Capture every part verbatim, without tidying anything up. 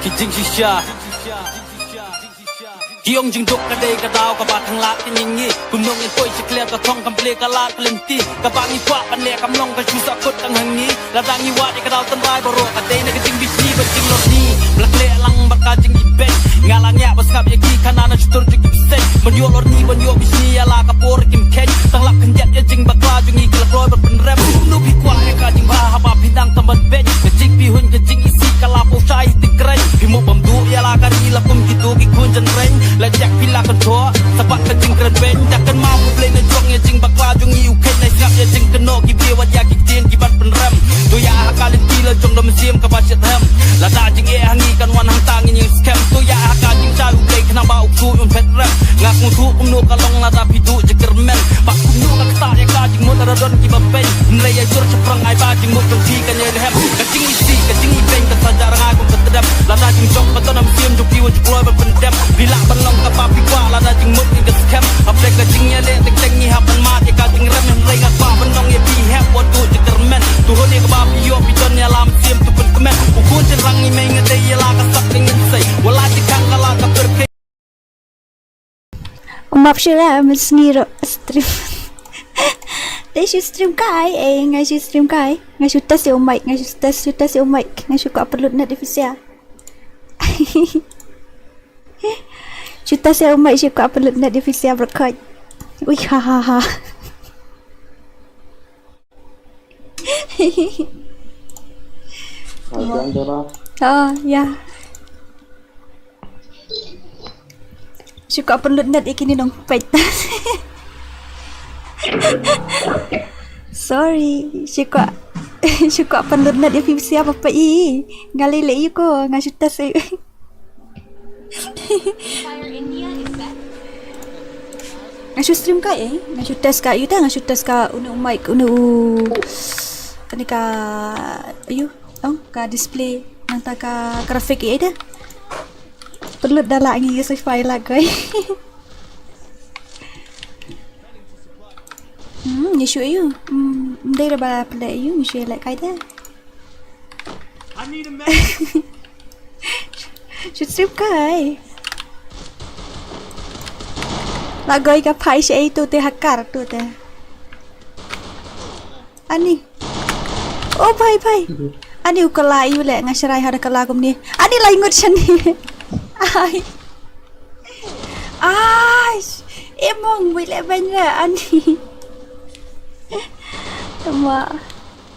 Ki jingshisha. Ki ong jingduk ka dei ka daw kaba khanglad ka jingim. Kumno ngin poi sha khlieh ka thong kam plie ka lad ka lynti. Kaba ngi kwah ban leh kam long ka shu sahkut tang ha ngi. Lada ngi wad ïa ka daw tynrai baroh ka dei na ka jingbishni bad jinglorni. Ba la khleh lang bad ka jingibeiñ. Nga la ngiah ba sngap ïa ki khana na shutur jong ki bseiñ. Ban ïoh lorni ban ïoh bishni ïa la ka por kim kheiñ. Tang lap khyndiat ïa jingbakla jong ngi ki la kloi ban pynrem. Kumno phi kwah ïa ka jingbha haba phi dang tam ban beiñ. Ka jingpyrhuh ka jingisih ka la poi shai ti kren. Phi mo bam duh ïa la ka ri la kum kito ki khun jynreng. La jak phi la kan thoh sa bad ka jingkren beiñ. Dak kan ma U Blei na jong ïa jingbakla jong ngi u kheiñ na sngap ïa jingkynnoh ki briew wat ïa ki ktien ki ban pynrem. To ïa ha ka lynti la jong da mynsiem kaba shet hem. Lada jingeh ha ngi kan wan hangta ngin ïeng skhem. To ïa ha ka jingshai U Blei khnang ba u ksuid un phet rem. Nga sngewthuh kumno ka long lada phi duh jingkyrmen. Ba kumno ka ktah ïa ka jingmut lada don kiba beiñ. Ym lei ïa jur shaphrang ai ba jingmut jong phi kan ïai rhem. Ka jingisih ka jingibeiñ kan sa jah rngai kum ka tdem. Lada jingjop ka don ha mynsiem jong phi wat ju kloi ban pyndem. Phi lah ban long kaba phi kwah lada jingmut ngin ka skhem. Hapdeng ka jingïaleh teng teng ngi hap ban mad ïa ka jingrem. Hynrei nga kwah ban ong ïa phi hep wat duh jingkyrmen. To hun ïa kaba phi ïoh phi don ïa la mynsiem to pynkmen. U khun jynrang ngi mei nga dei ïa la ka sap ka ngin sei. Wat la jingkhang ka la ka pyrkhei. Map shu la mynsngi ruh stream. Dei shu stream kai, eh, nga shu stream kai. Nga shu test ïa u mic, nga shu test, shu test ïa u mic. Nga shu kwah pynlut net ïa phi sha. Shu test ïa u mic, shu kwah pynlut net ïa phi sha bad khot. Ui, ha, ha, ha. Ajan dara. Oh, ya. Shu kwah pynlut net ïa kine nongpeit. Sorry, shu kwah, shu kwah pynlut net ïa phi sha ba peit. Nga lei lei ïa ko, nga shu test ïa. Nga shu stream ka, eh, nga shu test ka, ïa uta nga shu test ka, une u mic, une u, kane ka, ayu, ong, ka display, nangta ka graphic, ïa uta. Pynlut da la ngi ïa sci-fi la koi. Hmm, ngi shu ayu. Hmm, ndai da ba pynlut ayu, ngi shu leh kai da. Shu stream kai. La goi ka phai shi ai tu te hakar tu te. Ani. Oh, bhai, bhai. Ani u kala ïa u le nga shrai ha da kala kumne. Ani lai ngut shani. Ai. Ai. Emong bui le bany le ani. Tama.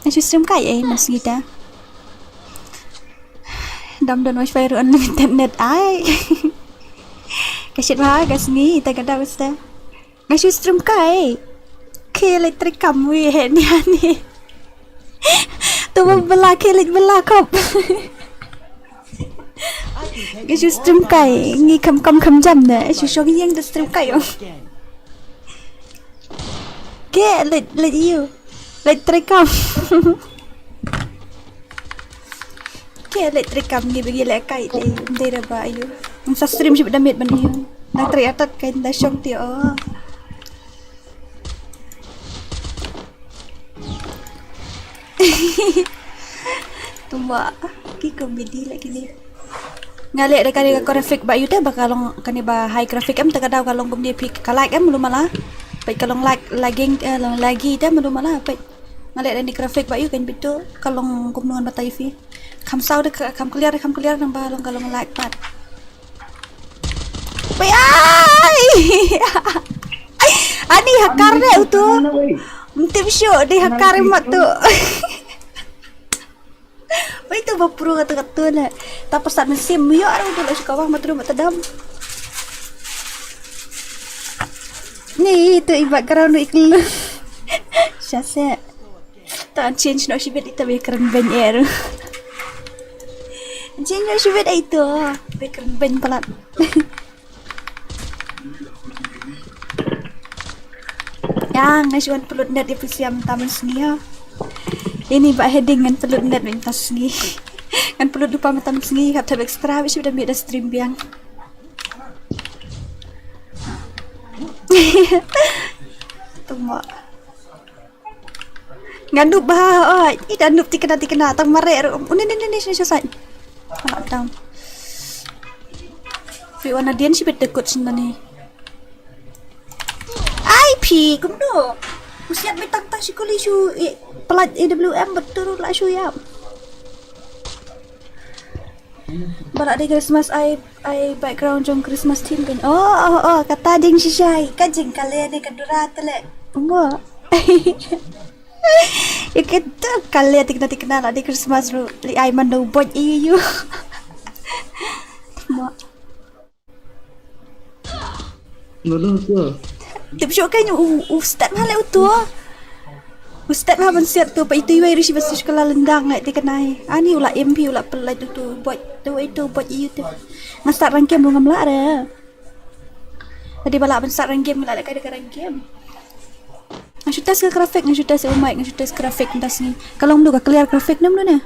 Nga shu stream kai eh, mas ngita. Dam don wifi ruh unlimited net ai. Ka shit bha ka sngi ta ka da usta. Nga shu stream kai. Ke le trikam wi he ni ani. Tu ba bela ke le bela kop. Nga shu stream kai ngi kam kam kam jam ne. Shu shong yang da stream kai ong. Ke le le ïa u. Leit trei kam. Ke leit trei kam ngi ba ngi leh kai te. Ym dei da ba ayu. Ngam sa stream shibit da miet ban ayu. Nang trei atat kai nda shong te o. Tumba ki komedi lagi ni. Nga leh da kane ka graphic ba ïu te ba ka long kane ba high graphic em, te ka daw ka long kumne phi ka lag em, malu mala. Peit ka long lag, lagging, eh, long laggy te malu mala. Peit nga leh da ni graphic ba ïu kan bitu ka long kumno ngan batai phi. Kham saw de, kham clear, kham clear namba long ka long lag pat. Peit ai. Ani hakar de utu. Mtip shu di hakar mat tu. Wei tu ba pro katu katu le. Ta pasat mynsiem myo aru tu la shu kawang matru matadam. Ni tu i background iklu. Shase. Ta change no shibit ita be kren ben er. Change no shibit ai tu. Be kren ben palat. Ya, nga shu wan pynlut net ïa phi sha mynta mynsngi ïa. Ini ba heading ngan pynlut net mynta sngi. Ngan pynlut dupa mynta sngi, hap thep extra, bisi da mih da stream biang. Tunggu. Nga noob ba, oh, ita noob tikna tikna tang mare. Uni ni ni ni sini sini. Ah, down. Pi wan adien shi bit tekut sendani. Ai phi kumno? Usiat bit tang tang shi kuli shu i pelat A W M betul la shu yap. Barak di Christmas ai ai background jong Christmas theme kan. Oh oh oh kata ding shisha ka jing kale ni ka dura tele. Mo. Ike tu kale tikna tikna la di Christmas ru li ai manu boj iu. Mo. Nolo tu. Tip shu kai u u step hale u tu. U step ha ban siat tu pa itu iwai rishi bas shkala lendang ngai tikna. Ani ula M P ula pelai tu tu boj tu itu boj iu tu. Ngasat rangkem lu ngamla re. Tadi bala ban sat rang game ngi la lehkai da ka rang game. Nga shu test ka graphic, nga shu test u mic, nga shu test graphic ntas ngi. Ka long mdu ka clear graphic ne mdu ne.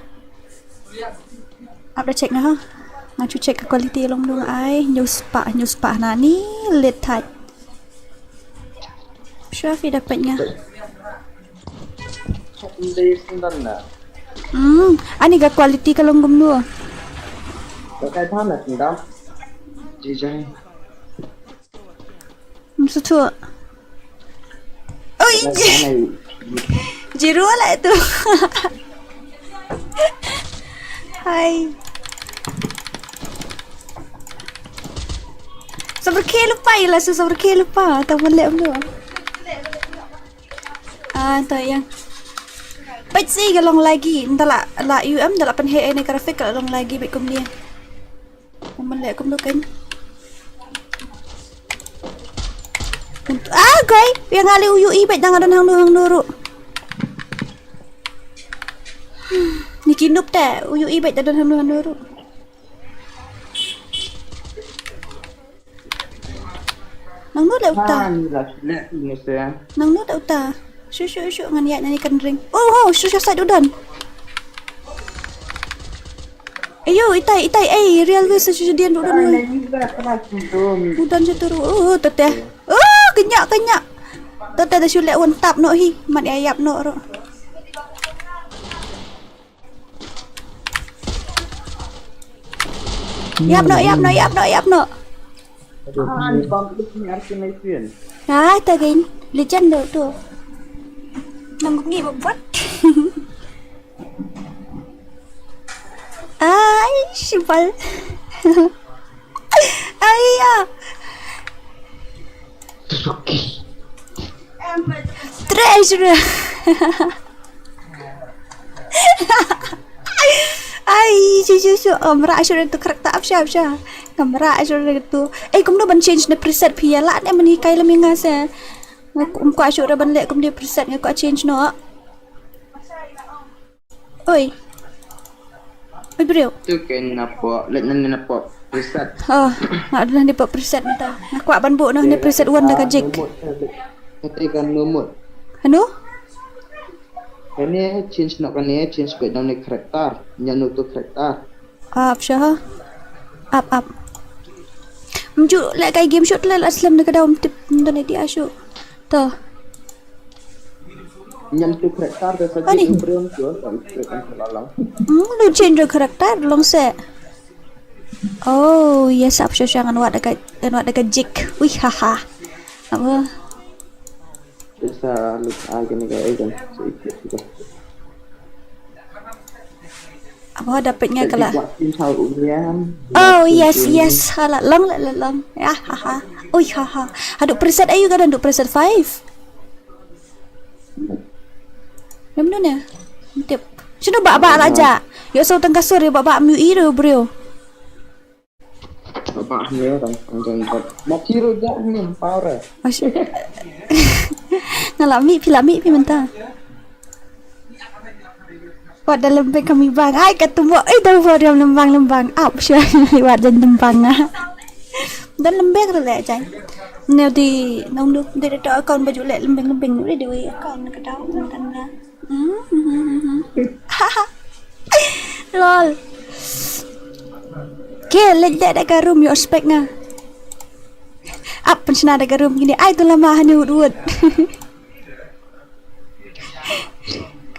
Ap da check nga ha. Nga shu check ka quality long mdu nga ai. News pa, news pa na ni lit thai. Shu afi da pet nga. Hmm, ani ka quality ka long kumno? Ka kai thana sindam. Jijai. Msu tu. Oi. Jiru la tu. Hai. Sabar ke lupa ya lah, sabar ke lupa. Tak boleh ambil. Ah, to ïa. Peit si ka long lagi, nda la la U M da la pynheh ïa ne graphic ka la long lagi bad kumne. Kumne leh kumno kan. Ah, guy, ïa nga leh u ïohi bad dang don hangno hangno ruh. Ni ki noob te, u ïohi bad dang don hangno hangno ruh. Nang nu leh uta. Nang nu leh uta. Shu shu shu ngan ïaid na ni kan ring. Oh oh shu shu sait u don. Ayo itai itai eh real wis shu shu dian u don. U don shu turu. Oh tete. Oh kenyak kenyak. Tete da shu leh wan tap no hi. Mat ïa ïap no ro. Ïap noh, ïap noh, ïap noh, ïap noh. Ah, ta gain. Legend tu tu. Nang ngi buat. Ai, simpel. Ai ya. Suzuki. Treasure. Ai, shu shu shu. Ngamra shu tu karakter apa sha sha. Ngamra shu tu. Eh, kumno ban change ne preset phi ïa la ne mani kai la minga se. Ngam kwah shu ban leh kumno preset ngam kwah change noh. Oi. Oi briew. Tu ken napo, leh nang napo preset. Oh, nga dah ni pop preset nta. Nga kwah ban buh noh ni preset wan da ka jik. Kata kan nomot. Anu? Kane change noh kane change bad dang ni karakter. Nya nu tu karakter. Ap sha ha. Ap ap. Mju leh kai game shoot leh la slem da ka daw mtip mdon edi ashu. To. Nyam tu karakter da sa jik briew tu kan karakter lalang. Hmm, lu change karakter long se. Oh, yes ap sha sha ngan wad da ka ngan wad da ka jik. Wih haha. Apa? Bisa lut ai kane ka ai kan. So ikut juga. Apa dapat nga kala. Oh yes yes hala long la la long. Ya haha. Ui haha. Hadu preset ayu ka dan du preset five. Nam nu ne. Tip. Sino ba ba la ja. Yo so tang kasur yo ba ba mu iro bro. Ba ba ne tang tang tang. Mati ro ja ne power. Nga la mi phi la mi phi mynta. Wat da lembeng kami bang. Ai ka tumbo. Ai da bor yam lembang lembang. Ap sha wat jan lembang ah. Dan lembeng re le jai. Ne di nong du di da account baju le lembeng lembeng di di account ka dau kan na. Lol. Ke leh da ka room yo spek nga. Ap pensiona da ka room kini ai tu lama hani wut wut.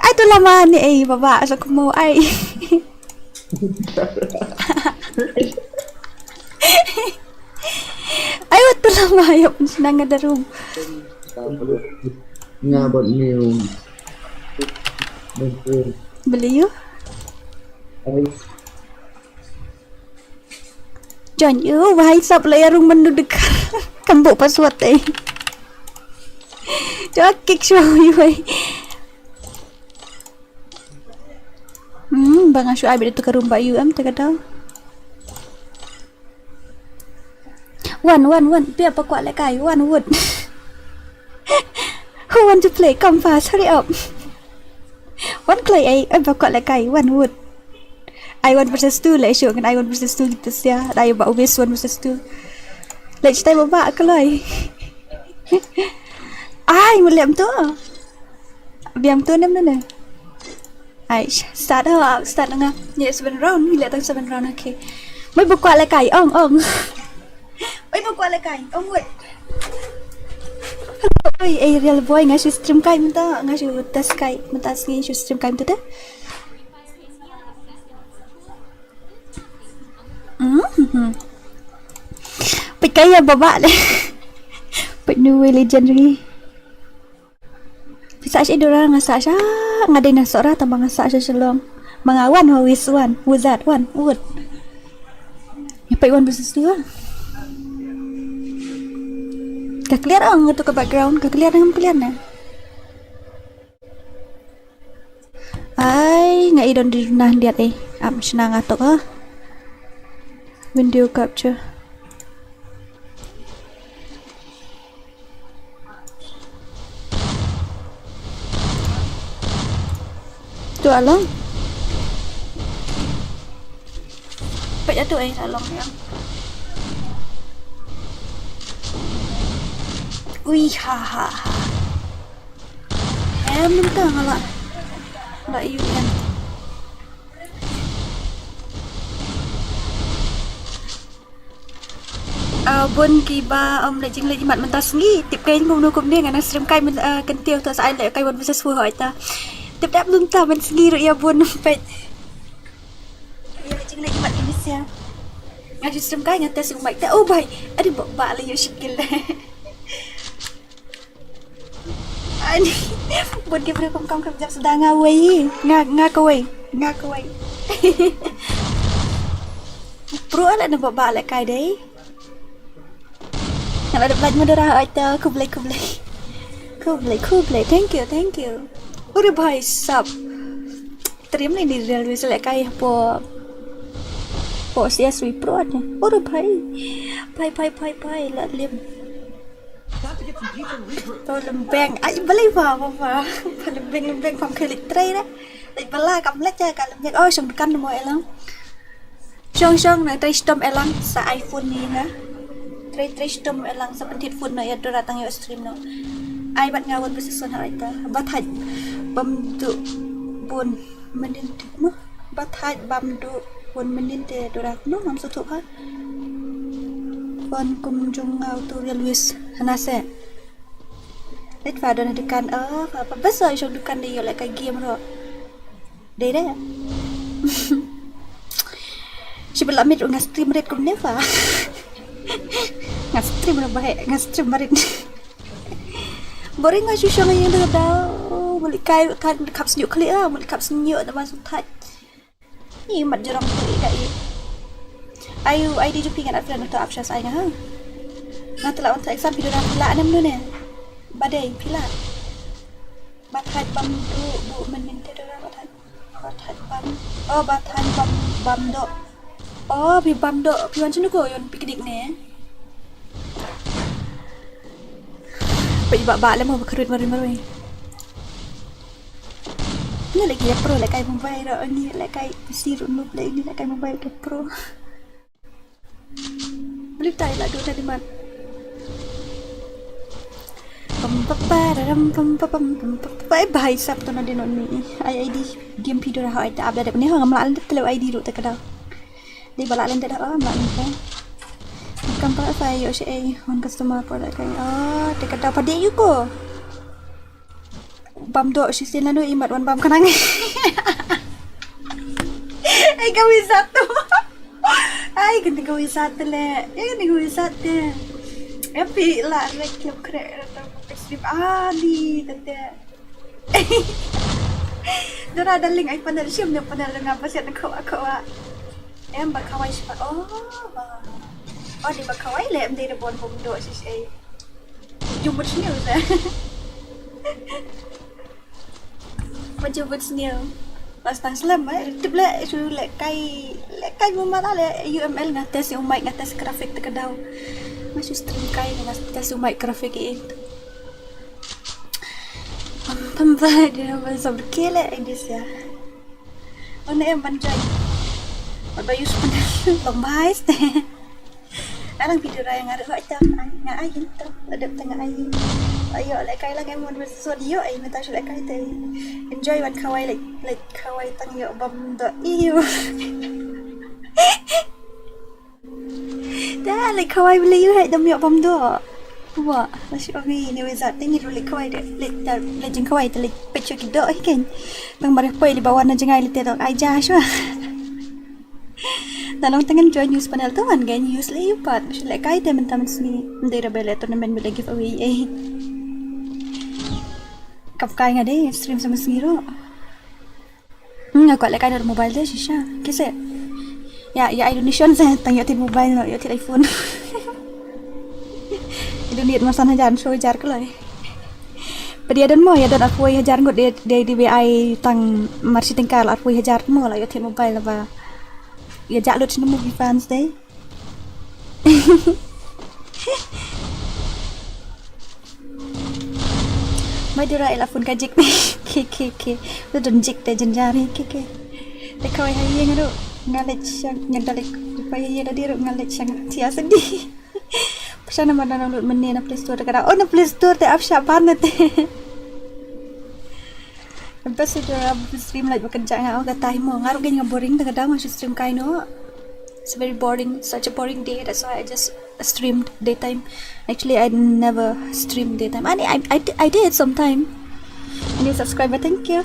Ai tu lama ni ai baba asa kumu ai. Yep, nang ada room. Nga bot new. Believe you? Join you, wahai sap la ya rung menu dek. Kambuk password eh. Jok kick show you eh. Hmm, bang asu abi tu ka room ba you am ta ka dau. Wan, wan, wan. Pia pa kwah lehkai. Wan wood. Who want to play? Come fast. Hurry up. Wan kloi ai. Ai pa kwah lehkai. Wan wood. Ai one versus two leh shu ngan ai one versus two kita sia. Dai ba obvious one versus two. Leh chitai ba ba kloi. Ai, mulem tu. Biang tu nem ne. Ai, start ha, start nga. Ni seven round, ni leh tang seven round, okay. Mai ba kwah lehkai, ong, ong. Mai ba kwah lehkai, ong wait. Oi, eh, real boy, nga shu stream kai mynta, nga shu test kai mynta sngi, shu stream kai mynta te. Mhm. Peit kai ya baba le. Peit nu wei legendary. Phi sah sha Dora, nga sah sha, nga dei na Sohra tang ba nga sah sha Shillong. Ma nga wan ha wis wan, wizard wan, wut. Ya peit wan versus two. Ka clear ong tu ka background, ka clear ngam clear ne. Ai, nga i don di na diat eh. Am shna nga tok ha. Window capture. Tu along. Peit atu eh along ya. Ui ha ha ha. Em mynta nga la. La yu em. Ah, bun kiba ym leh jingleh jimat mynta sngi, tip kai kumno kumne, nga nang stream kai mynta, ah, kyntiew, to sa ai leh kai one versus four hoi ta. Tip dap mynta mynta sngi ruh ïa bun peit. Ïa leh jingleh jimat ini sia. Nga ju stream kai nga test u mic ta. Oh bai, adi ba, ba leh ïa shikil. Ani, bun ki briew kum kam kam jam sdang nga wei. Nga, nga kawei. Nga kawei. Pro ala na ba ba leh kai dei. Nga la dep lait modera oi ta, khublei, khublei. Khublei, khublei. Thank you, thank you. Ure bhai sab. Trim ni ni real wis leh kai po. Po sia sui pro ne. Ure bhai. Bhai, bhai, bhai, bhai. La lim. To lembeng. Ai, balei ba, ba, ba. Ba lembeng, lembeng, pam khelit trei deh. Leit bala, kam leit ja, ka lembeng. Oh, shong dukan mo elang. Shong, shong, na trei stom elang, sa iPhone ni ha. Trei, trei stom elang, sa pynthit phone no, ïa dora tang ïa stream no. Ai bat nga wan bisi son ha ita. Bat haj. Bam du bun. Mendin tu mo. Ba thait bam du wan mendin te dora no ngam suthup ha. Wan kum jong nga tu real wis hana se. Let fa don dukan, oh fa pa bas oi shong dukan de ïoh leh ka game ro. Dei de. Shi bela mit nga stream red kumne fa. Nga stream ro bahe, nga stream marit. Boring nga shu shong ïing da da. Muli kai kan kap snyu kli ah, muli kap snyu da masuk thait. Ni mat jurang tu i ka i. Ayu, I D ju phi ngan at friend to apsha sai nga ha. Nga tela on exam phi dora phi la anem nu ne. Badei phi la. Ba thait bam du bu men men te dora ba thait. Ba thait bam. Oh ba thait bam bam do. Oh phi bam do phi wan chinu ko yon picnic ne. Phi ba ba le mo ba kharut mari mari. Ni lagi ya pro le kai Mumbai ro ni le kai P C ro nup le ni le kai Mumbai ke pro. Beli tai la dua tadi mat. Pam pa pa ram pam pa pam pam pa pa. Bhai sab to na de non ni. Ai I D game phi dora ha ai ta abda de ni ha ngam la le tele I D ro te kada. Di bala lente da oh bala lente. Kam pa fa yo she ei one customer por da kai. Oh te kata pa de yu ko. Bam do shi sin lanu imat wan bam kanang. Ai ka wisat tu. Ai kan ka wisat le. Ai kan ka wisat te. Em phi la rek klep krek rata stream ali tete. Dora darling ai panel shim ne panel nga paset ko ko. Em ba khawai shipa. Oh ba. Oh di ba khawai le em de bon bom do shi shi. Jumut sniu sa. Ba jumut sniu. Pas tang slem eh tip le shu le kai le kai mama la le U M L nga test U mic nga test graphic te ka daw. Nga shu stream kai nga test U mic graphic eh. Pam pam ba dia ba sabr kele ai dis ya. One em ban join. Ba use pun long bai ste. Arang video raya nga ruh tam ai nga ai hin to. Ladep tengah ai. Ayo le kai lang em wan so dio ai meta shu le kai te. Enjoy wan khawai le le khawai tang yo bam do iyo. Da le khawai bele yu hai dam yo bam do. Wa la shi ogi ni weza tingi ru le khawai de le da le jing khawai te le pecho ki do ai ken. Tang bare poi le bawan na jingai le te do ai ja shwa. Na long tengen join use panel tu man gen use le yu pat shu le kai te mentam sni. Ndai rabe le tournament bele giveaway eh. Kap kai nga de stream sama sni ro. Hmm, aku le kai no mobile de shisha. Kese. Ya, ya ai donation sa tang yo tin mobile no yo tin iPhone. Donate masan hajar so hajar kelai. Padi adan mo ya dan arphew hajar ngut de de di B I tang marsi tengkar arphew hajar mo la yo tin mobile ba. Ya jak lut sini movie fans de. Mai dura ila phone ka jik. Ke ke ke. Lu don jik te jenjari ke ke. Te kawai hayi ngaru ngalek shang ngadalek. Kawai hayi dadi ru ngalek shang tia sedih. Pasal nama dana lut mene na Play Store te kada. Oh na Play Store te ap syapan na te. Best ito ra stream like bakan janga oh katai mo ngaru gen nga boring te kada ma stream kai no. It's very boring, such a boring day. That's why I just streamed daytime. Actually, I never stream daytime. I, I, I, I did sometime. New subscriber, thank you.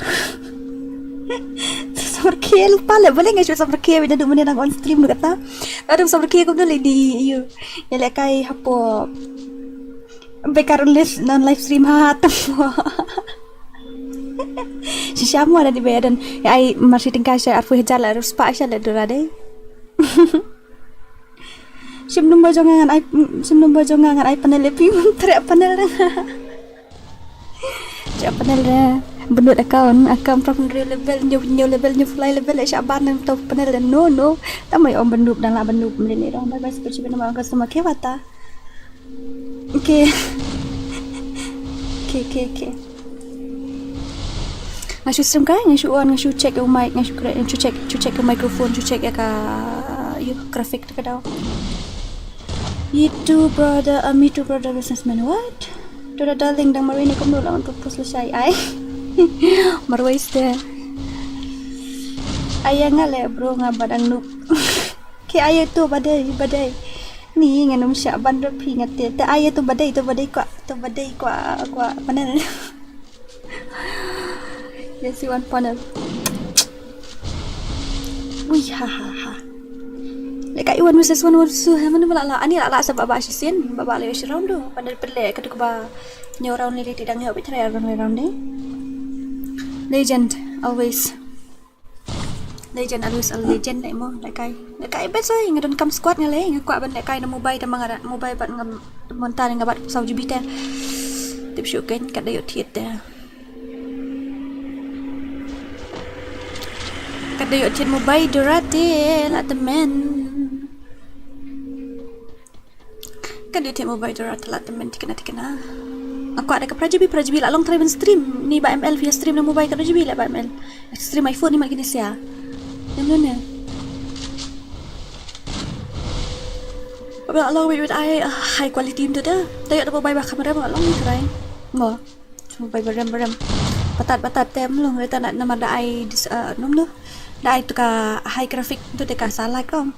Samar khe lupa le boleh ngai samar khe bida dum ne nang on stream kata. Aduh samar khe kum dulu di you. Ya le kai hapo. Bekar live non live stream ha tu. Shisha mo ada di bayadan. Ya ai marsi tingkah sha arphew hajar la harus pak sha le dura deh. Sim nombor jong nga ngan ai sim nombor jong nga ngan ai panel le pim tre panel re. Tre panel re. Benut account account from new level new new level new fly level sha ban nem to panel re no no. Tamai om benut dan la benut mele ne rong bye bye sepechi benut ma customer ke bata. Okay. Okay okay okay. Nga shu stream kai nga shu on nga shu check your mic nga shu kre nga shu check shu check your microphone shu check ya ka you graphic te ka daw. You too brother uh, me too brother businessman what? Dora darling dang marini kumno la untuk pus lashai ai. Marwais de. Ayang ale bro nga badang nuk. Ke ayo tu badai badai. Ni ngan um syak ban rot phi ngat te. Te ayo tu badai tu badai kwa tu badai kwa kwa panel. Yes you want panel. Wih ha ha ha. Leka iwan versus one versus two. Mana bala la ani la la sa baba shisin baba le shi round do. Panel pele ketuk ba nyo round le ti dang yo bitre round le round de. Legend always. Legend always a legend ne mo lekai. Lekai best oi nga don kam squad nga le nga kwah ban lekai na mobile da manga mobile bat nga monta nga bat saw jibita. Tip shu ken kat da yo thiet da. Kat da yo thiet mobile durate la temen. Kan dia tip mobile dora telat temen tikna tikna. Aku ada ke prajibi prajibi la long try ban stream ni ba M L via stream na mobile ka prajibi la ba M L. Stream iPhone ni mak kini sia. Yang mana? Ba long wait wait ai high quality tu dah. Tayo da mobile ba kamera ba long ni try. Mo. Mobile berem berem. Patat patat tem long reta nak nama da ai dis uh, nom tu. Da ai tu ka high graphic tu deka salah kong.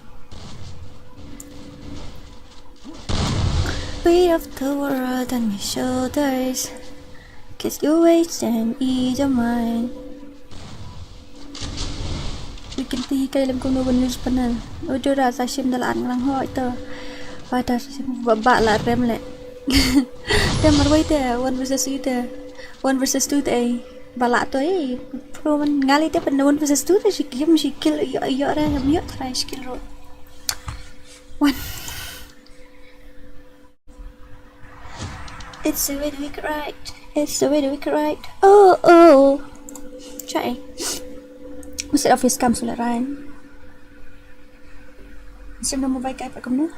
Weight of the world on my shoulders. Kiss your waist and ease your mind. Bikin ti kai lem kono ban use panel. Ujur rasa sim dalam ngrang ho itu. Pada sim babak la rem le. Te marwei te one versus two te. One versus two te. Ba lah to eh. Pro man ngali te pan one versus two te shi game shi kill yo yo re ham yo try shi kill ro. One. It's the way the wicked ride. It's the way the wicked ride. Oh oh. Chai. Must office comes with a rhyme. Sim na mobile kai pa kumno.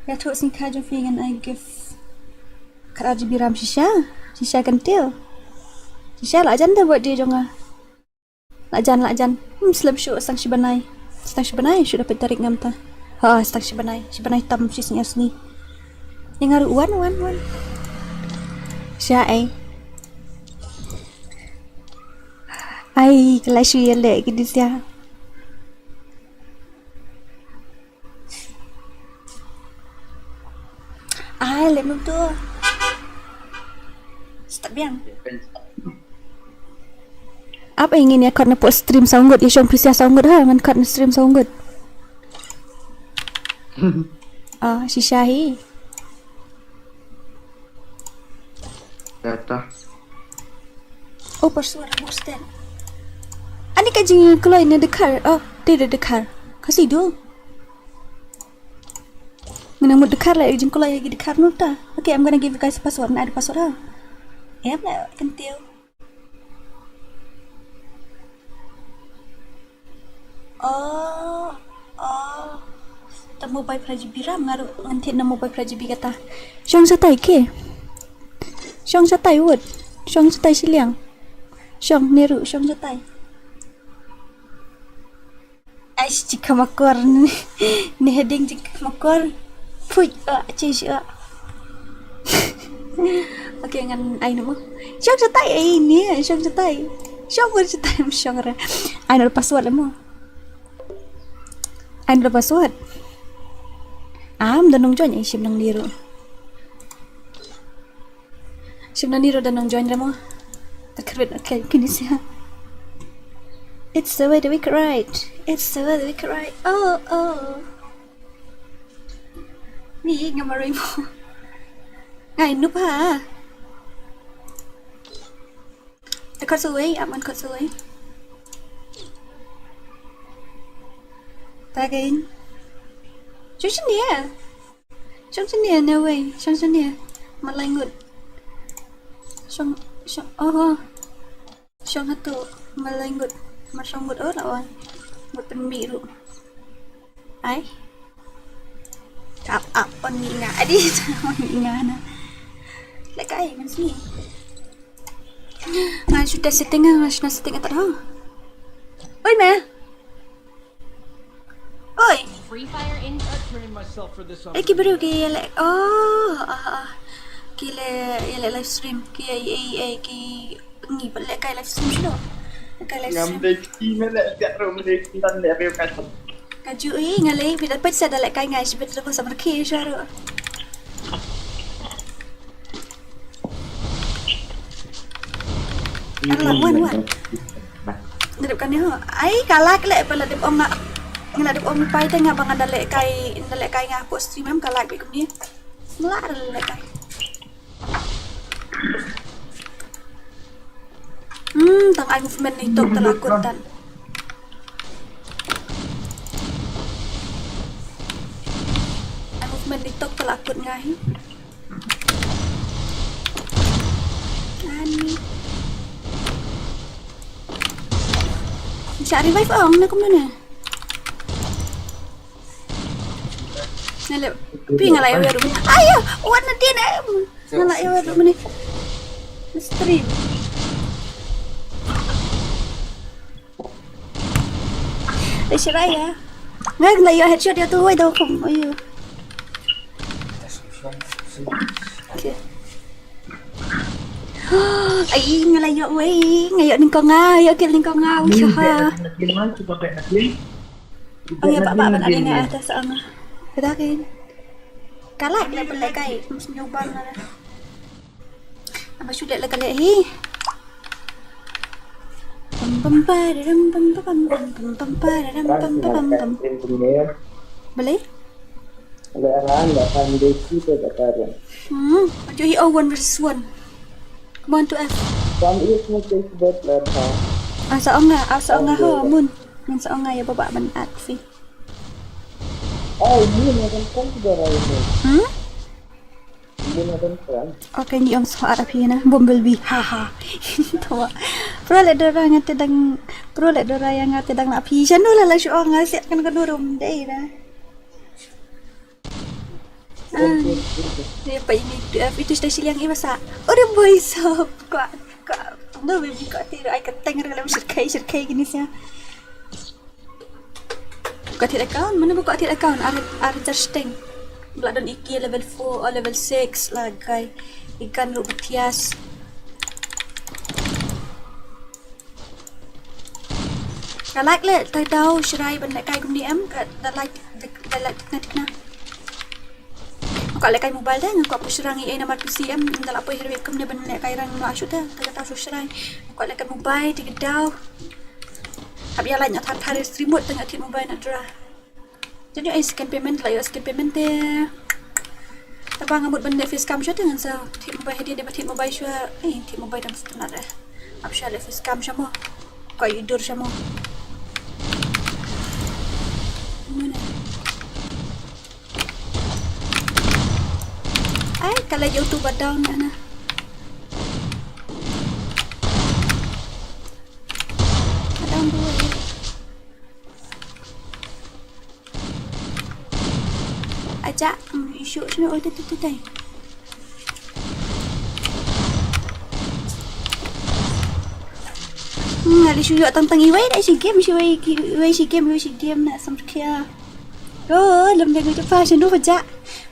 Ya thok sing kha jong fi ngan ai gift. Khat ar GB RAM shisha. Shisha kan til. Shisha la jan da birthday jong nga. La jan la jan. Hmm, slem shu stang shi banai. Stang shi banai shu da pet tarik ngam ta. Ha, stang shi banai. Shi banai tam shi sing asni. Yang aru wan wan wan. Sha ai. Ai, kala shu ya le ki disya. Ai, le mum tu. Stop biang. Ap ai ngin ya khot na po stream saw ngut, ya shong pisa saw ngut ha, ngan khot na stream saw ngut. Ah, shisha hi. Data. Oh, password boosted. Ani ka jingkloi ne dekhar. Oh, te de dekhar. Kasi du. Ngena mut dekhar la jingkloi gi dekhar nota. Okay, I'm gonna give you guys a password. Na ada password ha. Em la kentil. Oh, oh. Ta mobile phra GB RAM ngaru ngan thied na mobile phra GB kata. Shong shatai ke. Shong shatai wut. Shong shatai shiliang. Shong neru, shong shatai. Ai, shi khama kor ni. Ni heading shi khama kor. Phuit, ah, chi shi, ah. Okay, ngan ai namo. Shong shatai ai ni, shong shatai. Shong pun shatai, shong re. Ai no password le mo. Ai no password. Am da nong join ai shim nang niru. Shim nang niru da nong join re mo. Ta karbit, okay, kini siya. It's the way that we could ride. It's the way that we could ride. Oh, oh. Ni nga marui mo. Ngai nup ha. Khot sawei, ap ngan khot sawei. Tagain. Shong shane. Shong shane, no way. Shong shane. Malai ngut. Shong, shong, oh. Shong hatu. Malai ngut. Ma shong ngut oh la wan. Ngut pen mi ru. Ai. Tap up on ni nga. Adi, on ni nga na. Lekai, man sini. Nga shu test setting, nga shu setting atat ha. Oi, me. Oi. Free Fire in. I trained myself for this on. Eh, ki baru ki le. Oh, ah, ah. Ki le, ye le live stream. Ki, eh, eh, eh, ki ngi ba le kai live stream shu. Kai live stream. Ngam le ki me le jak rum le ki tan le reu kai. Ka ju i nga le bit apa sa da le kai ngai shi bit da ko sa berki shu ru. Ar la wan wan. Nadip kane ho. Ai, kalak le pala dip ong nga. Nga la dip ong pai te nga ba nga da le kai, da le kai nga ko stream em kalak bi kumni. Mla da le kai. Hmm, tang ai movement ni tok tala kut tan. Ai movement ni tok tala kut nga hi. Ani. Sha revive ong na kumno na. Nale, pi nga la ïa wer. Ayo, wat na din em. Nga la ïa wer mane. Stream. Dei shi raya. Nga la ïa headshot ïa tu wai dau kum. Ayo. Okay. Ai, nga la ïoh wei, nga ïoh nyngkong nga, ïoh kill nyngkong nga, wei ha. Oh ya, ba ba ba na ni nga ta sa nga. Ka da kin. Ka la ni ba le kai, mus nyu ban la. Aba shu le la ka le hi. Pam pam pa ram pam pam pam pam pam pa ram pam pam pam. Bale? Lehrain, lehrain dei shi te ka tarin. Hmm, ajo hi o one versus one. Come on to F. Kam is mo te sibet lehrain. Asa onga, asa onga ho, mun. Mun sa onga ya baba ban at fi. Oh, ini na kan kan sudah rai mo. Hmm? Ini na kan kan. Okay, ni ong so at api na. Bumblebee. Ha ha. Tawa. Pro le dora ngate dang. Pro le dora yang ngate dang na api. Shano la la shu onga siat kan kan durum dei na. Ah, ya pa ini tu F itu sudah siliang iba sa. Ore boy so kwa kwa no baby kwa ti ai ka teng re lam shirkai shirkai gini sa. Kwa ti account mana ba kwa ti account ar ar jar steng. Bla don iki level four or level six la kai ikan ru betias. Ka like le tai tau shrai ban le kai kumni em ka da like da like na tikna. Ka le kai mobile da ka pu shrai ngi ai namar P C em da la poi herwe kumne ban le kai rang ma shu da ta ka tau shrai. Ka le kai mobile ti dau. Hab ya la nya thar thar stream mode tang atit mobile na dra. Jadi ai second payment la yo second payment te. Taba nga mut ban ne face cam shwa te ngan sa thit mobile hadi de ba thit mobile shwa. Eh thit mobile dang sa tena de. Ap shwa le face cam shamo. Ko yu dur shamo. Mana? Ai kala jauh tu ba down na na. Ba down tu ai. Aja, mm, isu sini oi tu tu tu tai. Hmm, ali shu yo tang tang iwei da shi game shi wei ki iwei shi game iwei shi game na sam kia. Oh, lem deng tu pa sinu aja.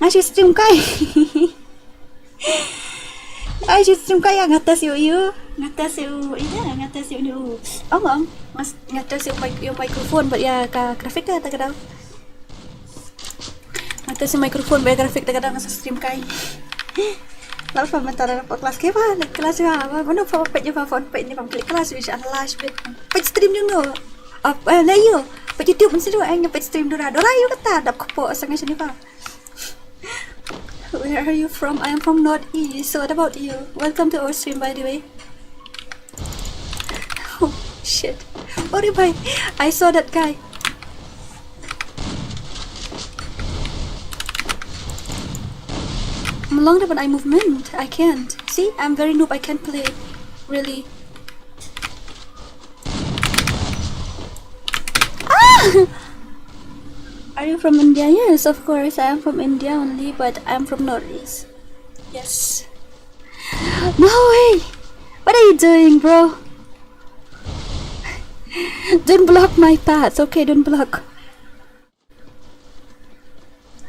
Ngasih stream kai. Ai shi stream kai ngata siu iu. Ngata siu ina ngata siu ni u. Ong ong. Ngas ngata siu mic iu microphone ba ya ka graphic ka ta kadang. Ngata siu microphone ba ya graphic ta kadang ngas stream kai. Lal pa mentara pa kelas ke ba le kelas ba ba mano pa pa je pa phone pa ni pa klik kelas insya Allah shibit. Pa stream ni no. Ap eh, la yo. Pa YouTube mesti do ang pa stream dora dora yo kata dap kepo sangai sini pa. Where are you from? I am from Northeast. So what about you? Welcome to our stream, by the way. Oh shit! Ore bhai, I saw that guy. Malong dapat eye movement. I can't. See, I'm very noob. I can't play. Really. Ah! Are you from India? Yes, of course. I am from India only, but I'm from Northeast. Yes. No way! What are you doing, bro? Don't block my path. Okay, don't block.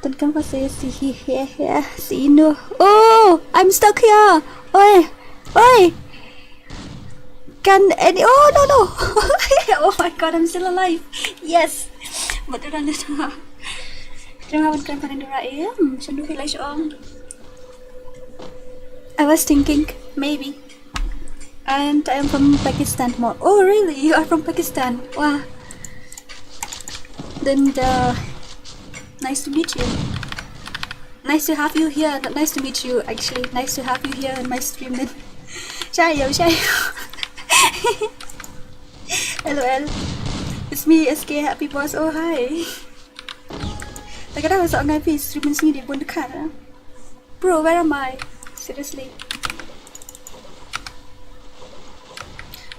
Don't come for say see he here here see no. Oh, I'm stuck here. Oi, oi. Can any? Oh no no. Oh my god, I'm still alive. Yes. But don't understand. Jangan bukan pada dura em. Sendu hilai syong. I was thinking maybe. And I am from Pakistan. Mo. Oh, really? You are from Pakistan? Wow. Then uh, nice to meet you. Nice to have you here. Not nice to meet you, actually. Nice to have you here in my stream. Then, shayo, shayo. L O L. It's me, S K Happy Boss. Oh, hi. Takada masuk ngai pi stream sini di pun dekat. Bro, where am I? Seriously.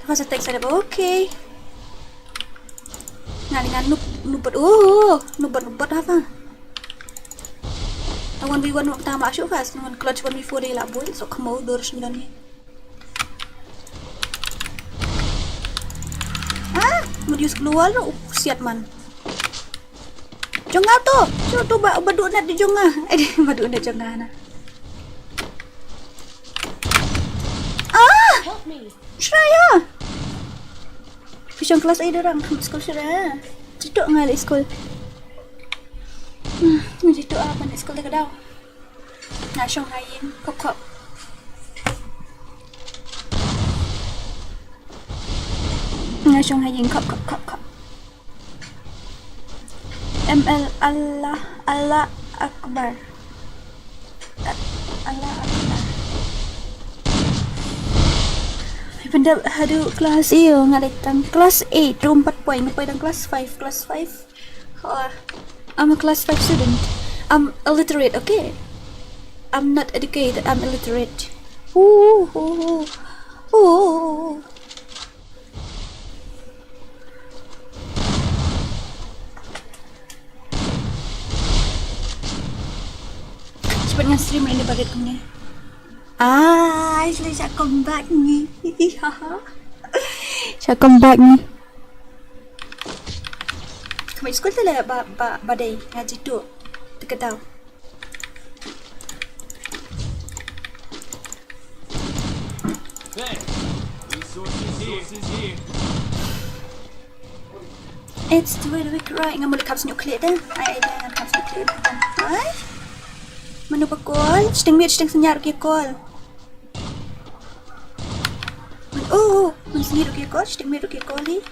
Taka sa text ada okay. Nga ni nga nup nubat oh nubat nubat apa? One v one waktu ma shu fast ngan clutch one v four di la boy so kamo dor sembilan ni. Ah, mudi us keluar lo siat man. Jong nga to, jong to ba ba duk nat di jong nga. Eh, ba duk nat jong nga na. Ah! Help me. Shreya. Pishong kelas ai dorang, skul Shreya. Jitu ngali skul. Hmm, jitu apa ni skul dekat dau. Nga shong ha ïing kop kop. Nga shong ha ïing kop kop kop kop. M L Allah Allah Akbar. A-, Allah Akbar. Phi pyndep haduh klas, ïoh nga dei tang klas eight, tu empat point, nga poi tang klas five, klas five. Oh, I'm a class five student. I'm illiterate, okay? I'm not educated, I'm illiterate. Ooh, ooh, ooh. Ooh. Shipang nga stream ini barit kumne. Ah, isla sha comeback ni. Sha comeback ni. Kami school tele ba, ba, ba dei ngaji tu. Teketau. Hey, resources here. It's the way the wicked right. Ngam boleh cups nuclear dah. Ai, ai, dah, cups nuclear dah. Ai. Mano ba call? Sting mute, sting senyap, okay, call. Oh, oh, oh. Mano sini, okay, call. Sting mute, okay, call, eh.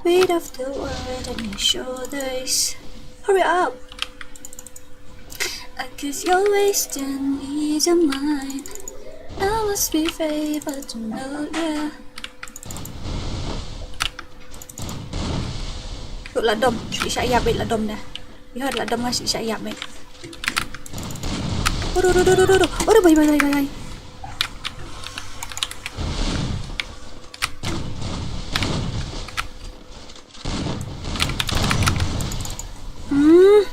Weight of the world on your shoulders. Hurry up. Because you're wasting me your mind. I must be favored to know, yeah. Lut la dom, shu shah ïap beit la dom dah. Ïa la dom nga shu shah ïap beit. Aduh, aduh, aduh, aduh, aduh. Aduh, bye, bye, bye, bye, bye. Hmm.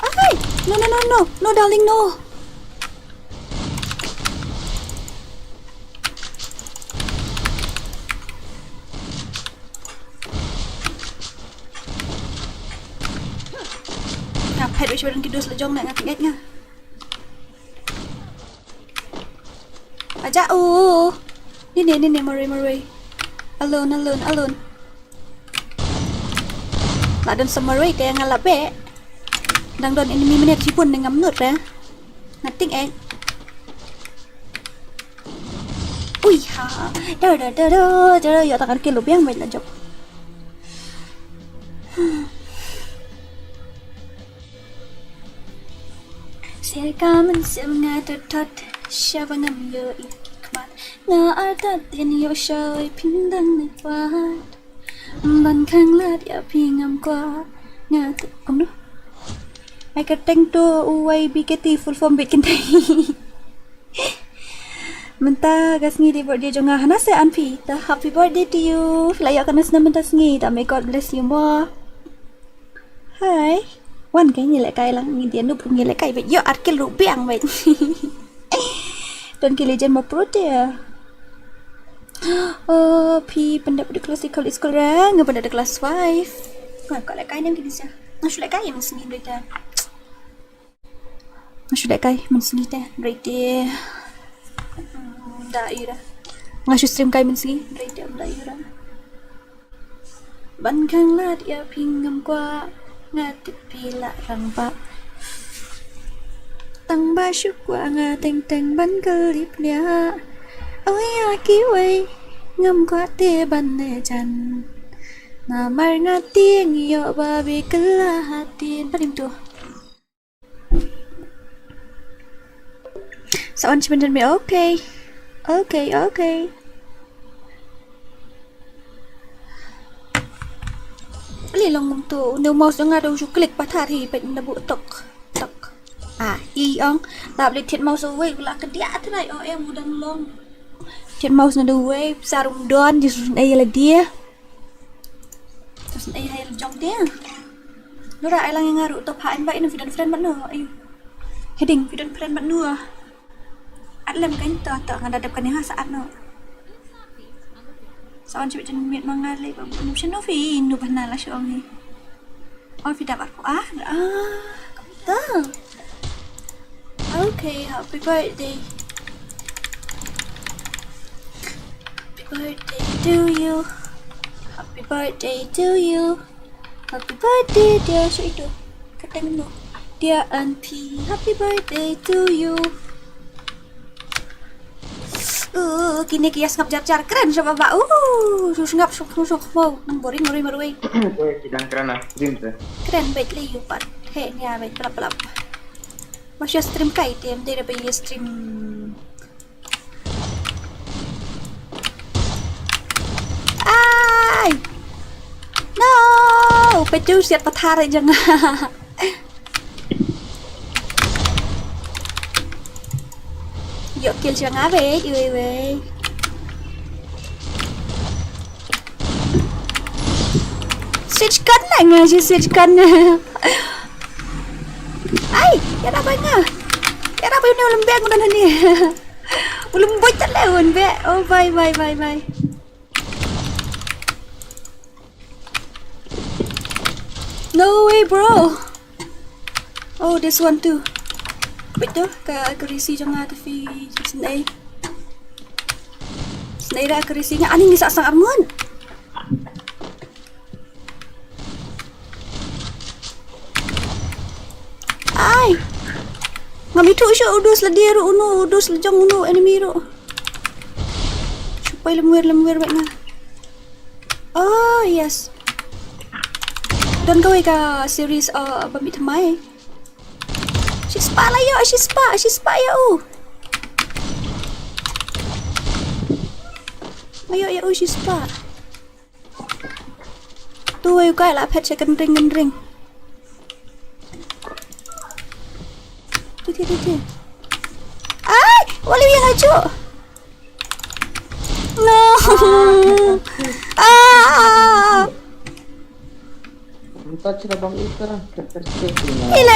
Ai! No, no, no, no. No, darling, no. Nga phet wei shuwa ki dos la jong na nga tingit nga. Aja u. Ni ne, ni ne, marwei, marwei. Alone, alone, alone. La don sa marwei te nga la beh. Dang don enemy mynne shibun ne ngam nud te. Nga ting eh. Ui ha. Da, da, da, da, da, da, ïa tangan kill u biang bad la jop. Sha ka mynsiem nga thot thot, sha ba ngam ïohi khmat. Nga artatien ïoh shoi phin dang ne pat. Ban khanglad ïa phi ngam kwah. Nga te-, kumno? Ai kyrteng to u Y B K T full form bad kynthei. Mynta ka sngi dei birthday jong nga, hana se an phi. Ta happy birthday to you. Phi la ïoh kane snem mynta sngi. Ta may God bless you more. Hai. Wan kai ngi lehkai lang, ngi dei noob ngi lehkai beit. Ïoh ar kill ruh biang beit. Don ki legend ma pro te. Oh, phi pyndep da classical school ra, nga pyndep da class five. Nga kwah lehkai ne kine sha. Nga shu lehkai mynsngi hynrei te. Nga shu lehkai mynsngi te hynrei te. Hmm, da ira. Nga shu stream kai mynsngi hynrei te, da ira. Ban khanglad ïa phi ngam kwah, nga tip phi la rangbah. Tang ba shu kwah nga teng teng ban kylli pniah. Oh ïa kiwei ngam kwah te ban ne jan. Namar nga tieng ïoh ba bi kylla hadien. Parim tu. Sa wan shi minit me, okay. Okay, okay. Pli long mung tu, une u mouse nga da u shu klik pathar hi peit mynda buh tok, tok. Ah, i ong, lap leit thied mouse uwei, u la kdiah trai, oh em, u dang long. Thied mouse na da uwei, pisa ruh ym don, just ruh ei la dia. Terus ei hai jong dia. Nora ai lang ïa nga ruh to pha invite na phi don friend bad no. Ai. Heading phi don friend bad no. At lem kan to to nga da dep kan ha sa at no. Sa wan chip chen miet ma nga le ba bu shano phi nu bana la shong hi. Oh phi da bar ko ah. Ah. Kam ta. Okay, happy birthday. Happy birthday to you. Happy birthday to you. Happy birthday, dear. Shu itu. Kata menu. Dear Auntie, happy birthday to you. Uh, kine ki ïa sngap jar jar kren sha baba. Uh, shu sngap shu shu shu. Hmm, boring boring boring. Oi, ki dang kren na stream te. Kren bad le ïu pat. He nia bad plap plap. Masih stream kai te em dei da ba ïa stream. Ai. No, petu siat pathar jang. Ïoh kill jong nga wei, wei, wei. Switch gun na nga, shi switch gun. Ai, ïa da bai nga. Ïa da bai ni u lembeng udah ni. U lembut tat le un be. Oh, bye, bye, bye, bye. No way, bro. Oh, this one too. Wait tu, ka accuracy jong nga te phi snei. Snei da accuracy nga, ani ngi sa sang armut. Ai. Ngam ithuh shuh u dus la die ruh uno, u dus la jong uno enemy ruh. Shu poi lem wer lem wer bad nga. Oh, yes. Don kawei ka series, uh, ba mih thymmai. Shispah la ïoh, shispah, shispah ïa u. La ïoh ïa u shispah. Tu wei u kai la phet sha kynring kynring. Tu ti ti ti. Ai, wali ïa nga ju. No. Ah. Ila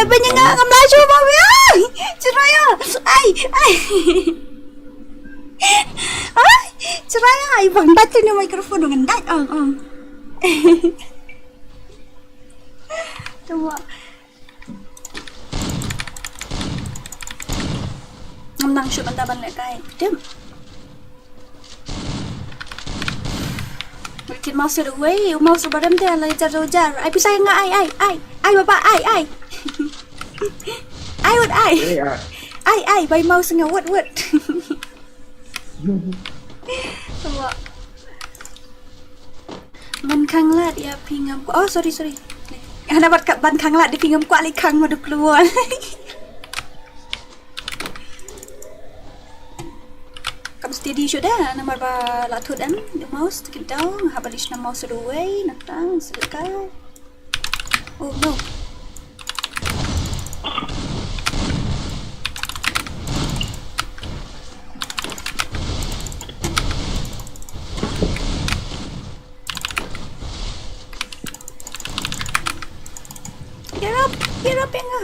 banya nga ngam laju ba wei. Ai, cerai ya. Ai, ai. Ai, cerai ya. Ai, bang dat tu ni microphone dengan dat. Ong, ong. Tunggu. Ngam nang shuh ban da ban leh kai. Tim. Kin mouse shuh wei, u mouse ba rem te la jar jar. Ai pisa nga ai ai ai. Ai baba ai ai. Ai wut ai. Ai ai bai mouse nga wut wut. Tunggu. Ban khang lad ïa phi ngam kwah. Oh, sorry, sorry. Hana bat ka ban khang lad ïa phi ngam kwah lei khang ma duk luar. Kam steady shuh da, namar ba la thut em, the mouse, take it down, haba list na mouse shuh wei, na tang, shuh kai. Oh no. Get up, get up, Inga.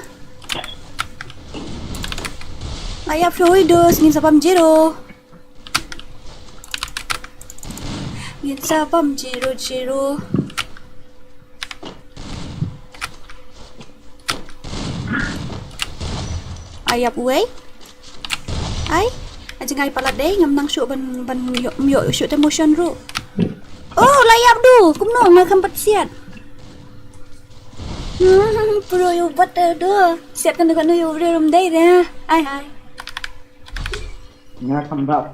Ayap shuh dos, ngin sa pam zero. Ngin sa pam zero zero. Ayap wei. Ai, a jngai palat dei, ngam nang shuh ban, ban ïoh, ïoh shuh te motion ruh. Oh, la ïap du, kumno nga kham pat siat. Pro ïoh bat te du. Siat kan du kan ïoh rum dei de. Ai, ai. Nga kham bha.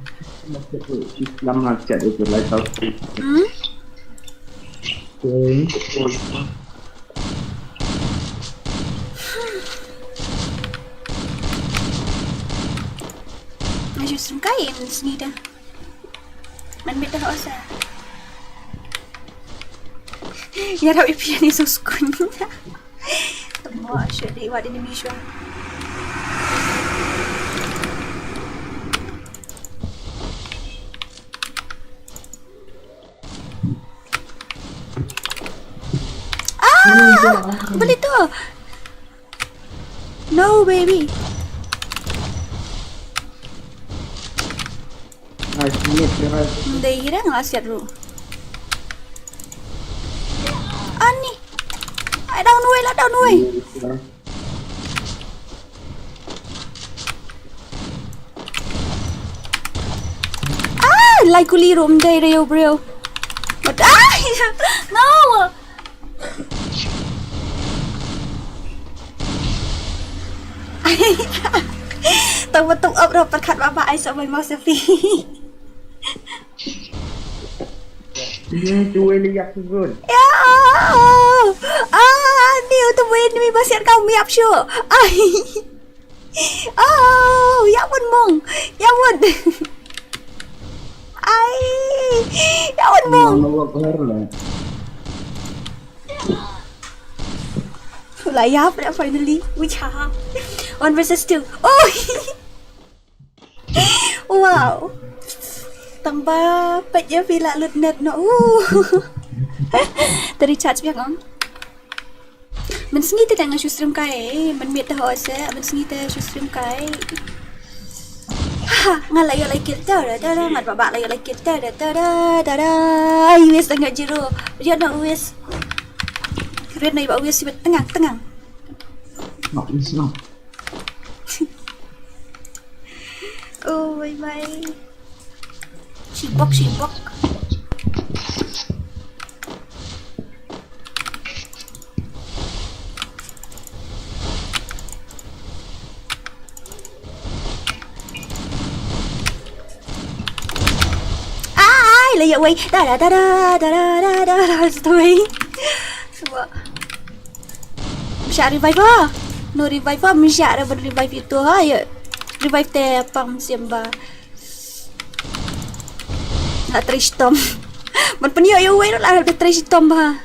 Lam ha chat itu lai tau. Hmm? Okay. Nga shu sngewkai in sngi da. Man bit da osa. Ïa rau ipi ani sngewskuin. Tamo shu dei wat ini miswa. Ah! Beli tu. No, baby. Nice, nice, nice. Dei hira nga siat ru. Ani. Ai, down way lah, down way. Ah, lai kuli rum dei reo bro. But ai, no. Tang betul up ro perkat baba ai sa mai mau sepi. Ini tu wei liak tu gun. Ya. Ah, ni tu wei ni masih kau miap syu. Ai. Oh, ya pun mong. Ya pun. Ai. Ya pun mong. Mana wak lar lah. Lah ya pun finally. Wicha. One versus two. Oh. Wow. Tang ba pet ya phi la lut net no. Uh. Tadi chat biak ong. Mynsngi te nga shu stream kai, mynmiet te ho se, mynsngi te shu stream kai. Ha, nga la ïoh like it, da da da da, ngat ba ba la ïoh like it, da da da da da da. Ai, wis tang ïoh zero. Ïoh no wis. Red na ba wis sibet tengang, tengang. Mak wis no. Oh, bye bye. Sibok, sibok. Ai, la ïa wei. Da da da da da da da da da da wei. Suba. Msha revive ha. No revive ha, msha re ban revive itu ha, ya. Revive te pang siam ba. La trei shitom. Ban pynïoh ïa uwei ruh la da trei shitom bha.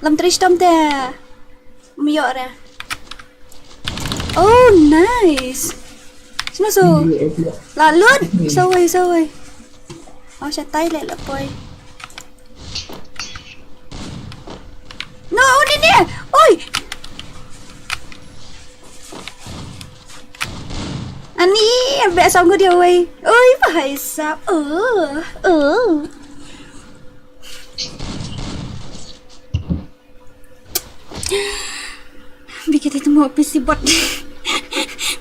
Lam trei shitom te. Ym ïoh re. Oh, nice. Sino so? La lut. Sawei, sawei. Oh, shatai le la poi. No, oh, ni ni. Oi. Ani, be song ko dia, oi. Oi, bhai sahab. Oh, oh. Bikit itu mau P C bot.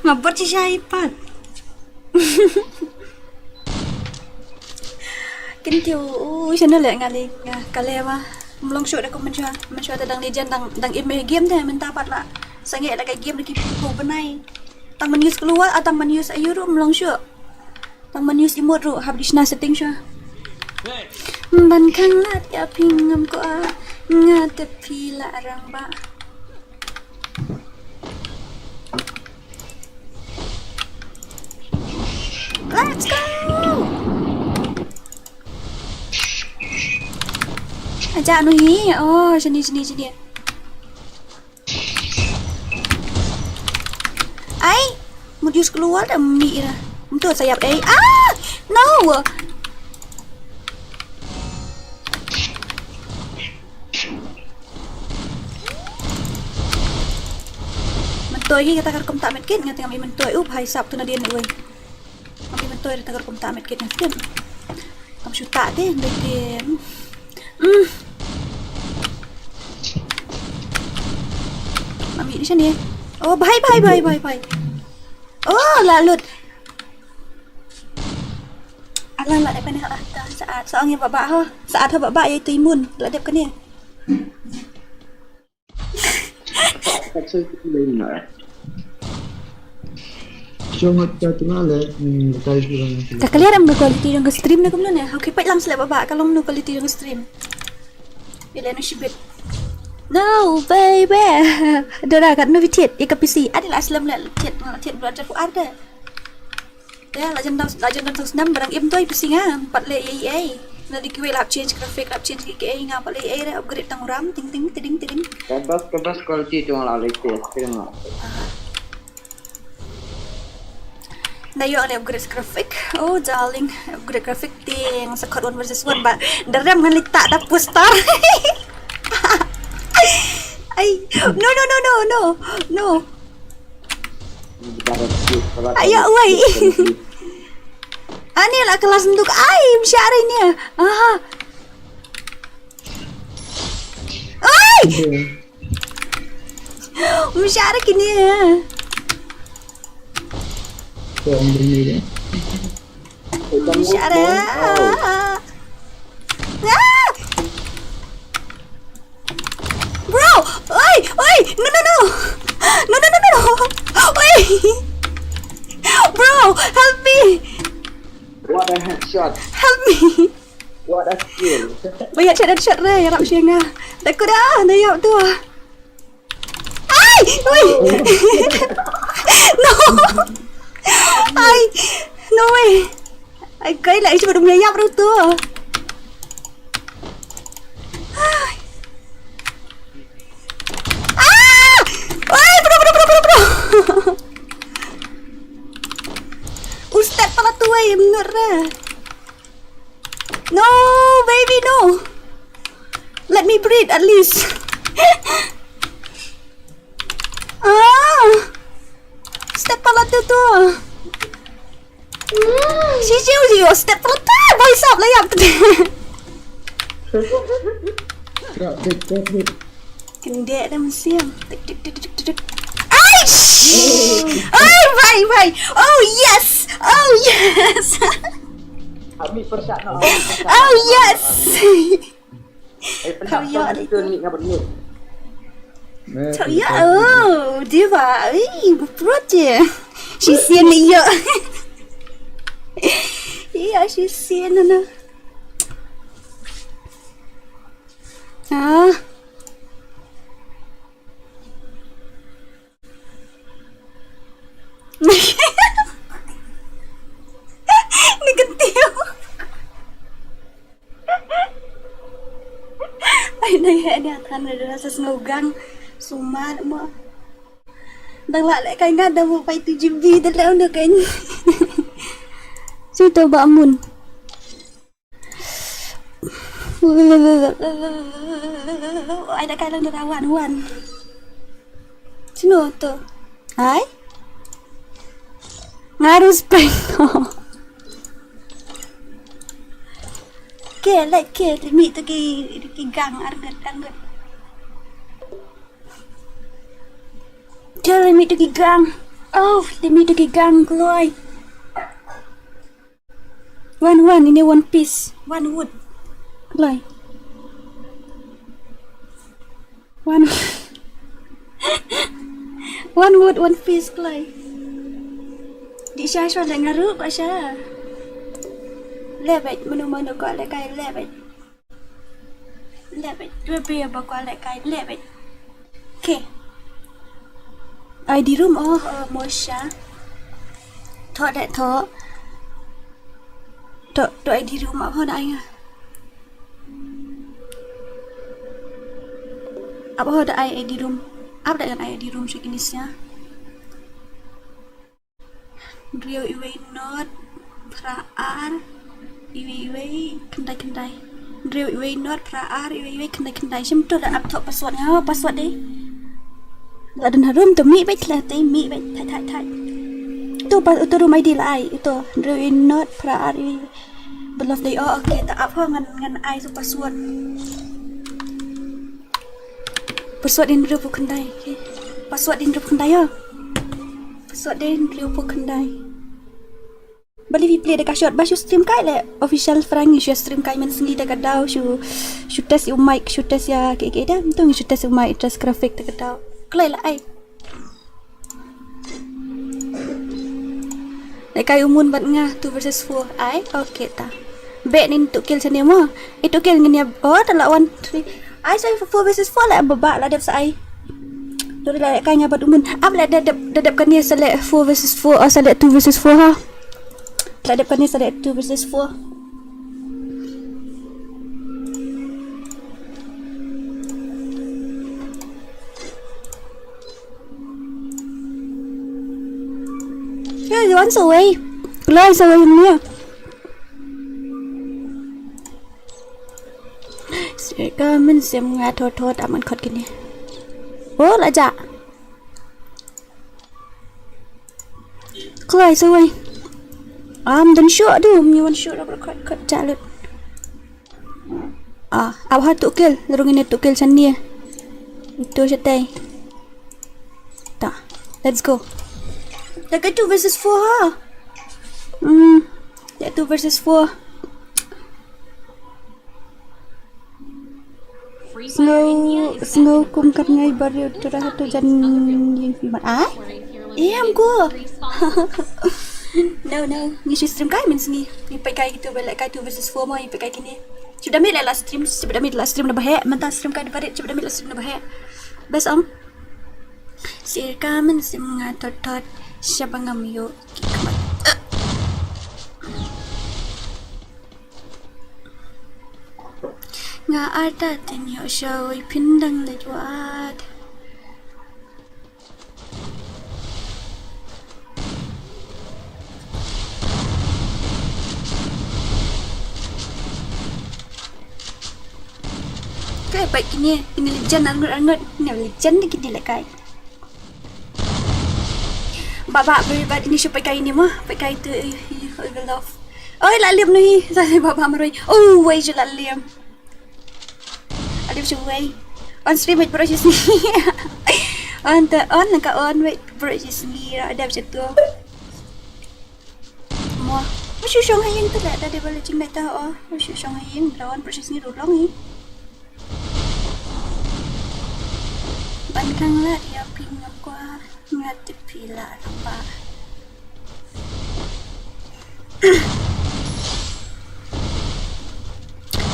Ma bot si shai pat. Kin tiu u shano le ngali nga kale ma. Mlong shu da ko mensha, mensha da dang legend dang, dang im game de mynta pat la. Sange la ka game da ki pu benai. Tang man use keluar, ah, tang man use ayu ruh mlong shu. Tang man use emote ruh hap di shna setting sha. Ban khang lad ïa phi ngam ko a nga te phi la rang ba. Let's go. Aja nu hi. Oh, sini sini sini. Ai, mut use keluar dah mi ira. Untuk sayap ai. Ah, no. Mentoi hi kata kar kum tak medkit ngat tengah mentoi. Uh, bhai sahab tu nadin wei. Mami mentoi da tagar kum ta medkit ngan skip. Kam shu ta te dei te. Hmm. Mami ni shane. Oh, bhai bhai bhai bhai bhai. Oh, la lut. Alah, la dep kane ha. Saat sa ong ïa baba ha. Saat ha baba ïa itu imun. La dep kane. Ka clear em ka quality jong ka stream ne kumno ne? Okay, peit lang shlei ba ba ka long no quality jong ka stream. Ila no shibit. No, baby. Dora kat no bitit ika P C. Adi la slem le tit, tit bla jaku arde. Ya, la jan dang, la jan dang snam barang im toi pisi nga, pat le ei ei. Na di kiwei lap change graphic, lap change ki ei nga pat le ei re upgrade tang ram, ting ting, tiding tiding. Ka best, ka best quality tu la latest, kira nga. Na yo le upgrade graphic. Oh, darling, upgrade graphic ting sa khot one versus one ba. Derem ngan li tak da poster. Ai, no no no no no. No. Ayo, wei. Ani la kelas nduk ai msyari ni. Aha. Ai. Msyari kini. Msyari. Ah! Bro! Oi! Oi! No, no, no! No, no, no, no! Oi! Bro, help me! What a headshot! Help What a skill. Ba ïa shot, shot re, ïarap sha nga. Da kuda, da ïap tu. Ai! Ui! No! Ai! No way! Ai, kai la, isu dum ïap ruh tu. Ai! Ah! Ai, bro, bro, bro, bro, bro! Ustad pala tu, ai, menurut. No, baby, no. Let me breathe at least. Ah. Step pala tu tu. Si jiu jiu step pala tu. Boy sap la ïap. Drop it, drop it. Kendek dah mesti. Tik tik tik tik tik. Ai! Ai, bye bye. Oh yes. Oh yes. Abi persa no. Oh yes. Eh, kau ya tu ni ngapa ni? Kau ya. Oh, dia ba. Ih, berperut je. Shisien ni ya. Iya, shisien na. Ah. Ni kentiu. Ai, nai he ni atan ni dah sesngau gang. Sumat mo. Dang lah lek kai ngat dah mo pai tu G B dah lek unda kan. Situ ba mun. Ai da kai lang da wan wan. Sino to? Ai? Ngaru spring. Ke, like ke, mi to ki, ki gang arngat arngat. Ke, mi to ki gang. Oh, mi to ki gang kloi. One, one, ini one piece. One wood. Kloi. One. One wood, one piece, kloi. Di sha sha le ngaru ba sha. Lebet, menu menu ko le kai lebet. Lebet, dua be ba ko le kai lebet. Okay. Ai di room oh, oh, mo sha. Tho de tho. Tho, tho ai di room ap ho da ai nga. Ap ho da ai ai di room. Ap da kan ai ai di room sha kini sha. Hynriew iwei not phra ar iwei iwei khyndai khyndai. Hynriew iwei not phra ar iwei iwei khyndai khyndai. Shim to da ap tho password nga, password de. La dang harum to mi bait la te mi bait thai thai thai. To pa to room I D la ai to hynriew iwei not phra ar iwei. Belof de oh okay ta ap ho ngan ngan ai to password. Password hynriew phew khyndai. Okay. Password hynriew phew khyndai ya. Password hynriew phew khyndai. Bali vi play da ka shot ba shu stream kai le official Frank shu stream kai men sni da ka daw shu shu test u mic shu test ya ke ke da tung shu test u mic test graphic da ka daw. Kloi la ai. Lehkai u Mun bad nga two versus four. Ai, okay ta. Beh nin two kill sani mo. Eh two kill ngin ïa. Oh, ta la one three. Ai, sorry, four versus four la ba ba la dep sa ai. Dori la lehkai nga bad u Mun. Ap la da dep da dep kane sa leh four versus four, oh, sa leh two versus four ha. La dep kane sa leh two versus four. Ïa, wan sa wei. Kloi sa wei mia. Sika men sem nga thot thot aman khot kini. Oh, la ja. Kloi sa wei. Am dan shuh du, mi wan shuh da khot khot jalut. Ah, ap ha two kill, la rung ini two kill sani. Itu shatai. Ta, let's go. Lehkai two versus four ha. Hmm, ya two versus four. Sngew sngew kum kat ngai barrier tu dah tu jan yin fi mat. Ah? Em ko. No, no. Ngi shu stream kai mynsngi. Ngi peit kai kitu ba leh kai two versus four mo, ngi peit kai kine. Shu da mih leh la stream, shu da mih la stream na ba heh. Mynta stream kai da ba rit, shu da mih la stream na ba heh. Best ong. Sir ka mynsiem nga thot thot. Sha ba ngam ïoh ki khmat. Nga artatien ïoh sha wei phin dang leit wad. Kai peit kine, kine legend arngut arngut. Kine legend kine leh kai. Baba, baba, ini shu peit kai ini mo, peit kai tu, eh, eh, eh, love. Oi, la liam noh hi, sa baba marwei. Oh, wei ju la liam. Adep shu wei. On stream wei bro shu sngi. On ta, on nang ka on wei bro shu sngi. Adep shu tu. Mo. Mo shu shong ha ïing tu la da de bala jing meta o. Mo shu shong ha ïing da on bro shu sngi ru long hi. Ban kang la dia ping ngam kwa. Nga tip phi la ramba.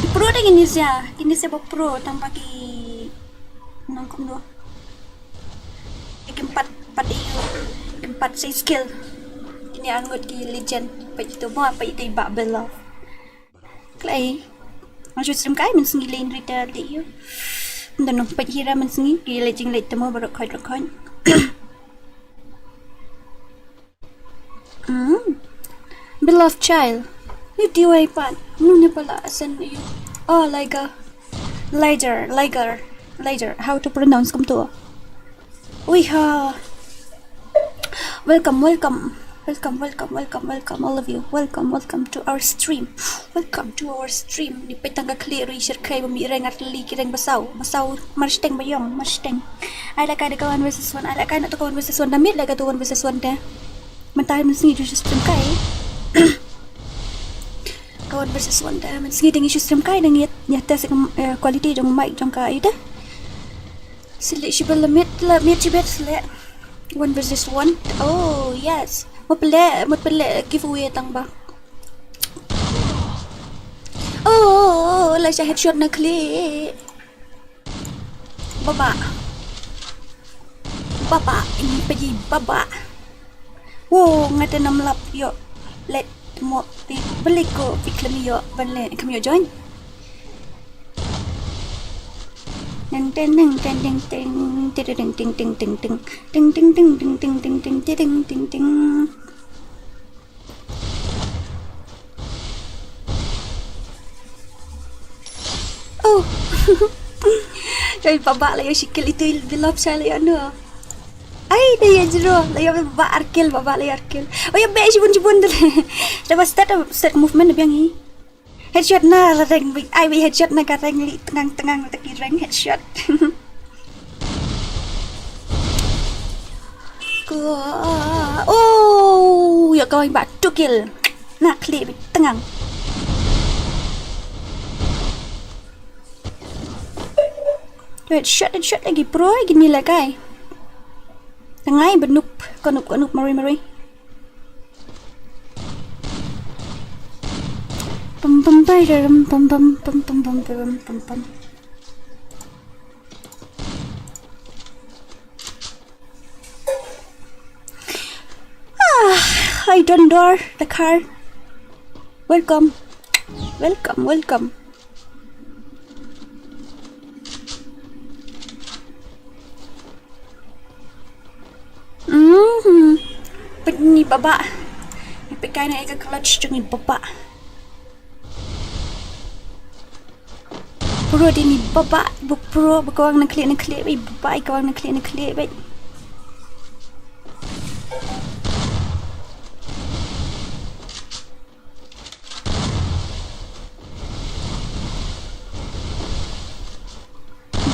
Ki pro de kine sia, kine sia ba pro tang ba ki nang kumno. Kim pat pat ïoh, kim pat sei skill. Kine arngut ki legend, peit tu mo, peit tu ba belo. Klei. Nga shu stream kai mynsngi lane rita de ïoh. Nda nong peit hira mynsngi ki leh jing leh temo barok khoi barok khoi. Mm. Beloved child. Ni diwai pat. Nu ne pala asen ïoh. Oh, like a lighter, lighter, lighter. How to pronounce kumto? Ui ha. Welcome, welcome. Welcome, welcome, welcome, welcome, all of you. Welcome, welcome to our stream. Welcome to our stream. Ni peit tang ka khlieh ruh i shyrkhei ba mih reng ar tylli ki reng ba saw. Ba saw mar shteng ba ïong, mar shteng. Ai leh kai da ka one versus one, ai leh kai na to ka one versus one, da miet leh ka to one versus one te. Mynta mynsngi ju shu stream kai. Ka one versus one te, mynsngi dang shu stream kai dang ïa, ïa test ka, eh, quality jong mic jong ka ïa te. Select shi bel la miet, la miet shi bel select. One versus one. Oh, yes. Mo pele, mo pele giveaway tang ba. Oh, oh, oh, la sha headshot na khlieh. Baba. Baba, ini pergi baba. Wo, ngata nam lap ïoh. Let mo pi beli ko pi klem ïoh ban le kam ïoh join. Neng teng neng teng teng teng teng teng teng teng teng teng teng teng teng teng teng teng teng teng teng teng. Oh. Kai baba la ïa shi kill itu bilop sa la ïa no. Ai da ïa zero la ïa baba ar kill baba la ïa ar kill. Oh ïa be shibun shibun dale. Da ba start start movement biang hi. Headshot na la reng bi ai bi headshot na ka reng li tengang tengang ta ki reng headshot. Ko oh ïa ka ba two kill. Na khlieh bi tengang. Headshot headshot lagi pro lagi ni la kai. Tengai benup konup konup marui marui. Pam pam pai ram pam pam pam pam pam pam pam pam. Ah, I don't door the car. Welcome, welcome, welcome. Mhm. Peit ni baba. Peit kai na ka clutch jong ni baba. Pro di ni baba, bu pro, bu kawang na khlieh na khlieh, bai baba, i kawang na khlieh na khlieh, bai.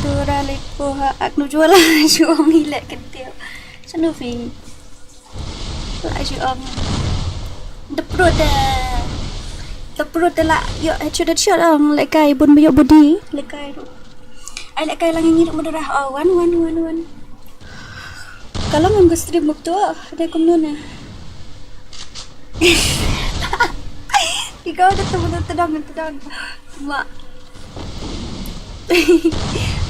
Dura le poha ak nu juala ju ong hi le kentil. Sanu fi. La ju ong. The pro de. The pro de la yo headshot headshot ong le kai bun ba yo body le kai ru. Ai le kai lang ngi ru mudura oh one one one one. Kalau ngam ke stream muktu de kumno ne. Ikaw da tu tu dang tu dang. Mak.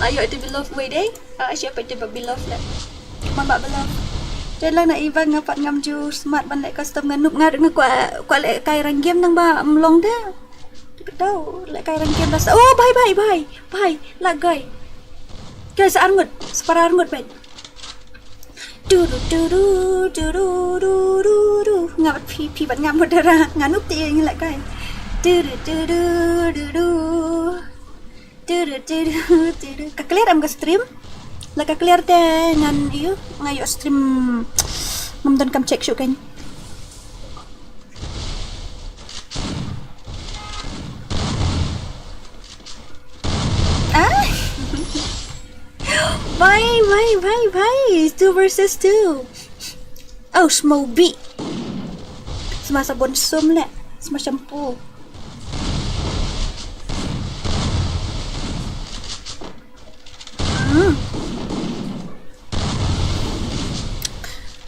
Ayo tu beloved wei dei. Ah, siapa tu beloved lah. Man ba beloved. Te lang na iba nga pat ngam ju smat ban leh custom nga noob nga nga kwah kwah leh kai rang game nang ba mlong te. Kata leh kai rang game ba sa. Oh, bye bye bye. Bye. Lah guy. Guys, arngut. Separa arngut ben. Du du du du du du du du du. Nga bat phi phi bat nga mut dara nga nup ti ngi lak kai. Du du du du du du. Du du du du du du. Ka clear em ka stream. La ka clear te ngan yu nga yu stream. Ngam don kam check shu kan. Ah. Bye bye bye bye. Two versus two. Oh, Smobi. Semasa bonsum le. Semasa shampoo. Hmm.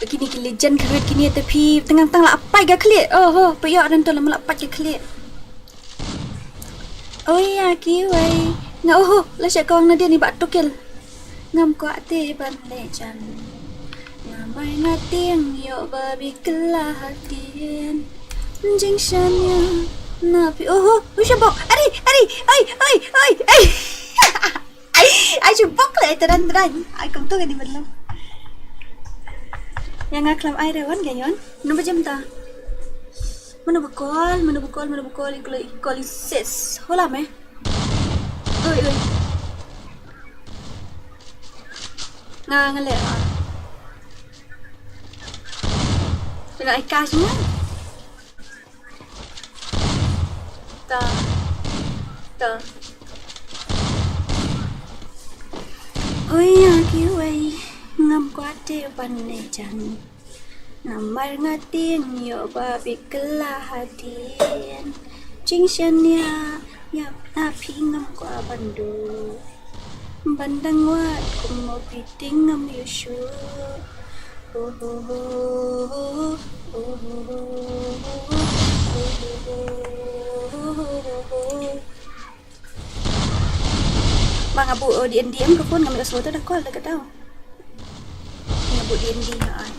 Kini ki legend kharit kini te phi tengang tang la apai ga khlieh. Oh ho, payok dan tu la apai ga khlieh. Oi ya kiwei. Nga oho la sha kong na dia ni ba tukil. Ngam kwah te ban leh jan. Nga mai nga tieng yo ba bi kela hatien. Jing shan ya. Na pi oho. Ui sha bok. Ari, ari. Ai, ai, ai, ai. Ai, ai sha bok le teran teran. Ai kong tu kan di bedlam. Yang nga klam ai rewan gayon. Nang bejam ta. Mana bekol, mana bekol, mana bekol iklo ikol isis. Hola me. Oi oi. Nga nga le. Tengah ikas ni. Ta. Ta. Oi ya kiwei. Ngam kwah te ban ne jan. Namar nga tieng yo ba bi kela hadien. Jing shan ya ya na phi ngam kwah ban du. Ban dang wat kum mo phi ting ngam yu shu. Oh, oh, oh, oh, oh, oh, oh. Ba nga buh D N D em ka phone nga mih ka shuwa da call da ka dau. Nga buh D N D ha ai.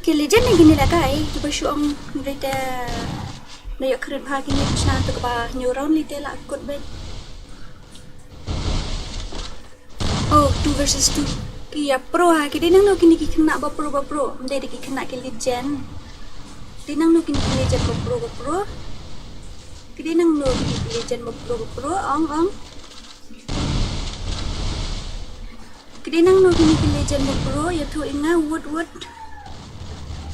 Ki legend ne kini la kai, ki ba shu ong rita na yok krit ha kini chna tu ka ba new round li te la kut bet. Oh, two versus two. Ki ya pro ha, ki dei nang no kini ki khynnah ba pro ba pro. Mdei dei ki khynnah ki legend. Dei nang no kini ki legend ba pro ba pro. Ki dei nang no kini ki legend ba pro ba pro. Ong ong. Ki dei nang no kini ki legend ba pro ya thu inga wut wut.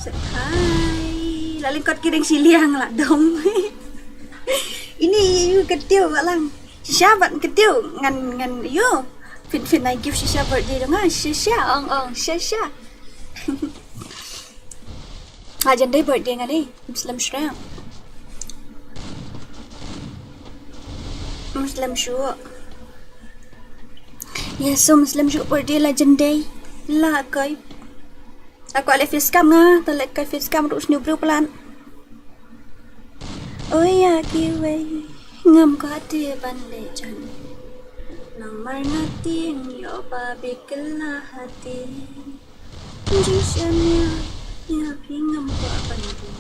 Sekai. La lingkot ki ding siliang la dong. Ini yu ketiu ba lang. Shisha bat ketiu ngan ngan yu. Fin fin I give shisha birthday dong ah. Shisha ong ong shisha. Ajan dei birthday ngan ni. Muslim shra. Muslim shu. Ya so Muslim shu birthday la jan dei. La kai. Aku ale face cam nga, ta lek kai face cam ruh sniu briew plan. Oh ya kiwei, ngam kwah te ban leh jan. Namar nga tieng yo ba bi kela hadien. Jing shan ya, ya phi ngam kwah ban du.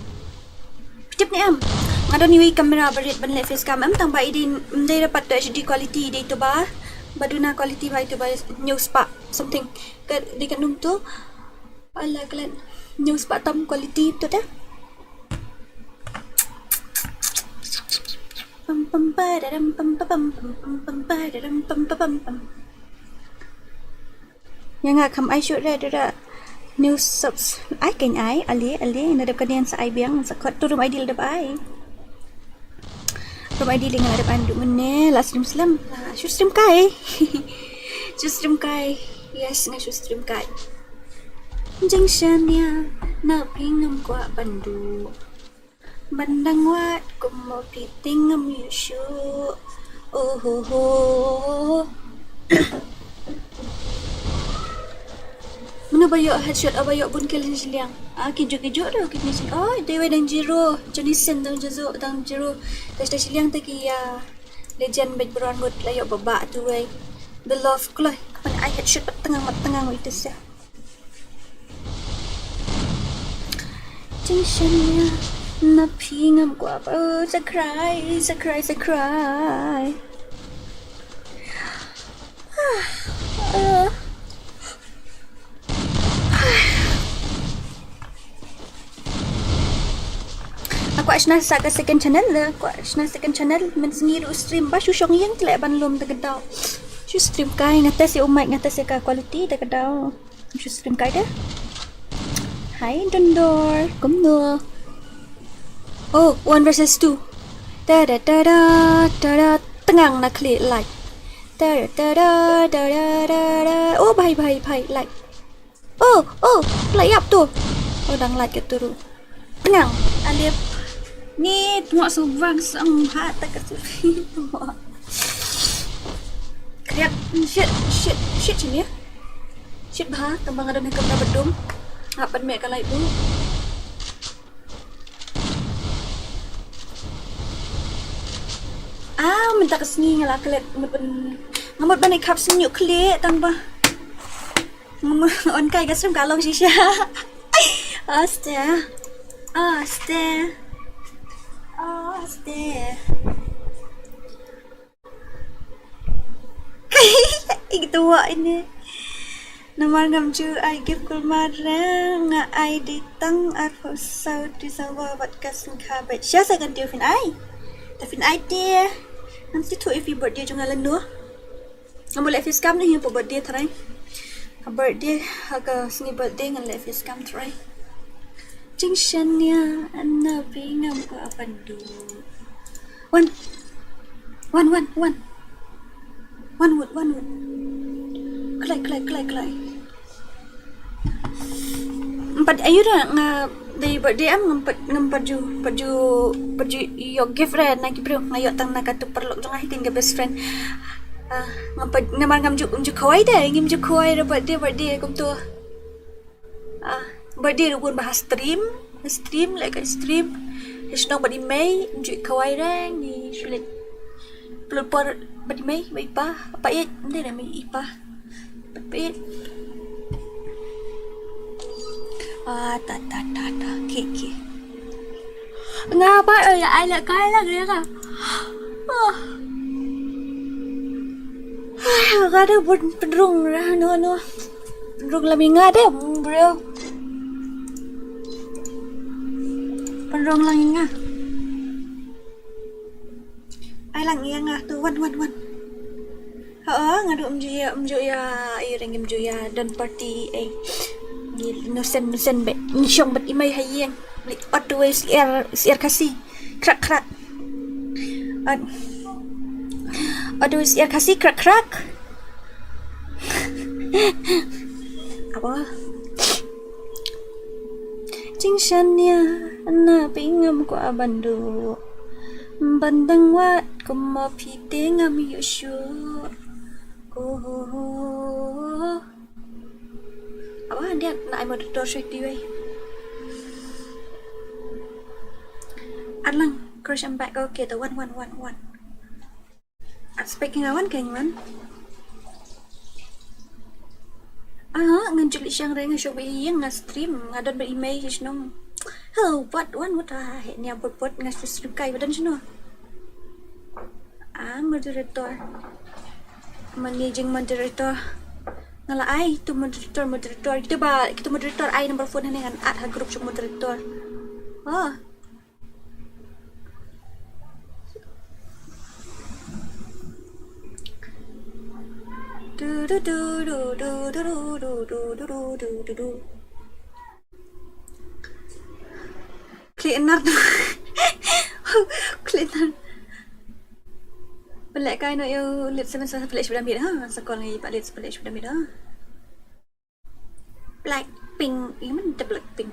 Tip ne em. Nga don iwei camera ba rit ban leh face cam em tang ba i dei mdei da pat tu H D quality dei tu ba. Ba duna quality ba itu ba news pa something. Ka dei ka num tu. Ala klet news pa tam quality tu ta. Pam pam pa da ram pam pa pam pam pam pam pa da ram pam pa pam pam. Nga nga kham ai shoot re dura. News subs ai keng ai ali ali na dep kanian sa ai biang sa khot tu room I D la dep ai. Room I D li nga la dep ai ndu mene la stream slem. La shoot stream kai. Shoot stream kai. Yes nga shoot stream kai. Jing shan ya na phi ngam kwah ban du. Ban dang wat kum mo phi ting ngam yu shu. Oh ho ho. Ba ïoh headshot, ba ïoh bun kill shiliang. Ah, ki ju ki ju ruh ki ni shin. Oh, dei wei dang zero. Johnny Sins dang zero, dang zero. Te shiliang te ki, ah, legend bad bron ngut la ïoh ba ba tu wei. Beloved kloi. Kapan ai headshot ba tngang ba tngang wei te sia. Jingshan ïa na phi ngam kwah ba, oh, sa cry, sa cry, sa cry. Ah. Nga kwah shna sa ka second channel, nga kwah shna second channel, mynsngi ruh stream ba shu shong ïeng tleh ban lum da ka daw. Shu stream kai, nga test ïa u mic, nga test ïa ka quality da ka daw. Shu stream kai de. Hai Dondor, kumno? Oh, one versus two. Ta da ta da ta da, tngang na khlieh, like. Ta da ta da ta da ta da. Oh, bhai bhai bhai, like. Oh, oh, la ïap tu. Oh, dang lait ka tu ruh. Tngang. Alip. Ni tengok subang sang ha ta ka tu. Kriat. Shit, shit, shit sini ya. Shit bha, tang ba nga don ha ka bedum. Nga pat meh ka light tu. Ah, mynta ka sngi nga la klet, mut ban, nga mut ban ïa khap sngi ïoh khlieh tang ba. Nga mut on kai ka stream ka long shisha. Aste. Aste. Aste. Ïa kito wa ini. Namar ngam ju ai gift kulmar re, nga ai dei tang arphew saw December bad ka sngi kha bad sha sa kan tiu phin ai. Ta phin ai te. Ngam sngewthuh ïa phi birthday jong nga lano. Ngam leh face cam ne ïa phi birthday tharai. Ka birthday ha ka sngi birthday ngan leh face cam tharai. Jingshan ïa na phi ngam kwah ban duh. Wan. Wan, wan, wan. Wan wut, wan wut. Klai, klai, klai, klai. Em pat ayu da nga dei birthday em, ngam pat, ngam pat ju, pat ju, pat ju ïoh gift re na ki briew, nga ïoh tang na katu paralok jong nga hi, kane ka best friend. Ah, ngam pat, namar ngam ju, ngam ju khawai da, ngam ju khawai da birthday, birthday kumtu. Ah, birthday ruh bun ba ha stream, stream, leh ka stream. Ïa shnong bad i mei, ngam ju khawai re, ngi shu leit pynlut por bad i mei bad i pa, pa ïeit, ym dei re mei, i pa. Bad pa ïeit. Ah, ta, ta, ta, ta, ki, ki. Nga ba, eh, ai la kai la, kaya ka. Ah. Ah, ka da bun pynrung ra, no, no. Pynrung la mi nga de, bro. Pynrung la mi nga. Ai lang ïa nga tu, wan, wan, wan. Ha, nga du ym ju ïa, ym ju ïa, ïa ring ym ju ïa don party, eh. Ngi nusen, nusen be, ngi shong bad i mei ha ïing. Li ot wei syiar, syiar Khasi. Krak, krak. Ot, ot wei syiar Khasi, krak, krak. Apa? Jingshan ïa na phi ngam kwah ban duh. Ban dang wad kum ma phi te ngam ïoh shuh. Oh. Apa dia na ai moderator shuh di wei. Atlang, crush, I'm back. Okay, the one, one, one, one. At speaking awan keng man. Ah, ngan juli shang re nga show ba ïing nga stream, nga don ba i mei shnong. Hello, what one what ah, he nia bot bot nga stream kai ba don shno. Ah, moderator. Managing moderator. Nga la ai tu moderator, moderator. Kita ba, kita moderator ai number phone ne ngan add ha group jong moderator. Oh. Klik nar tu. Klik nar. Pelek kai no yo lit seven seven pelek sudah mid ha. Sakol ngi pak lit pelek sudah mid ha. Blackpink, even the Blackpink.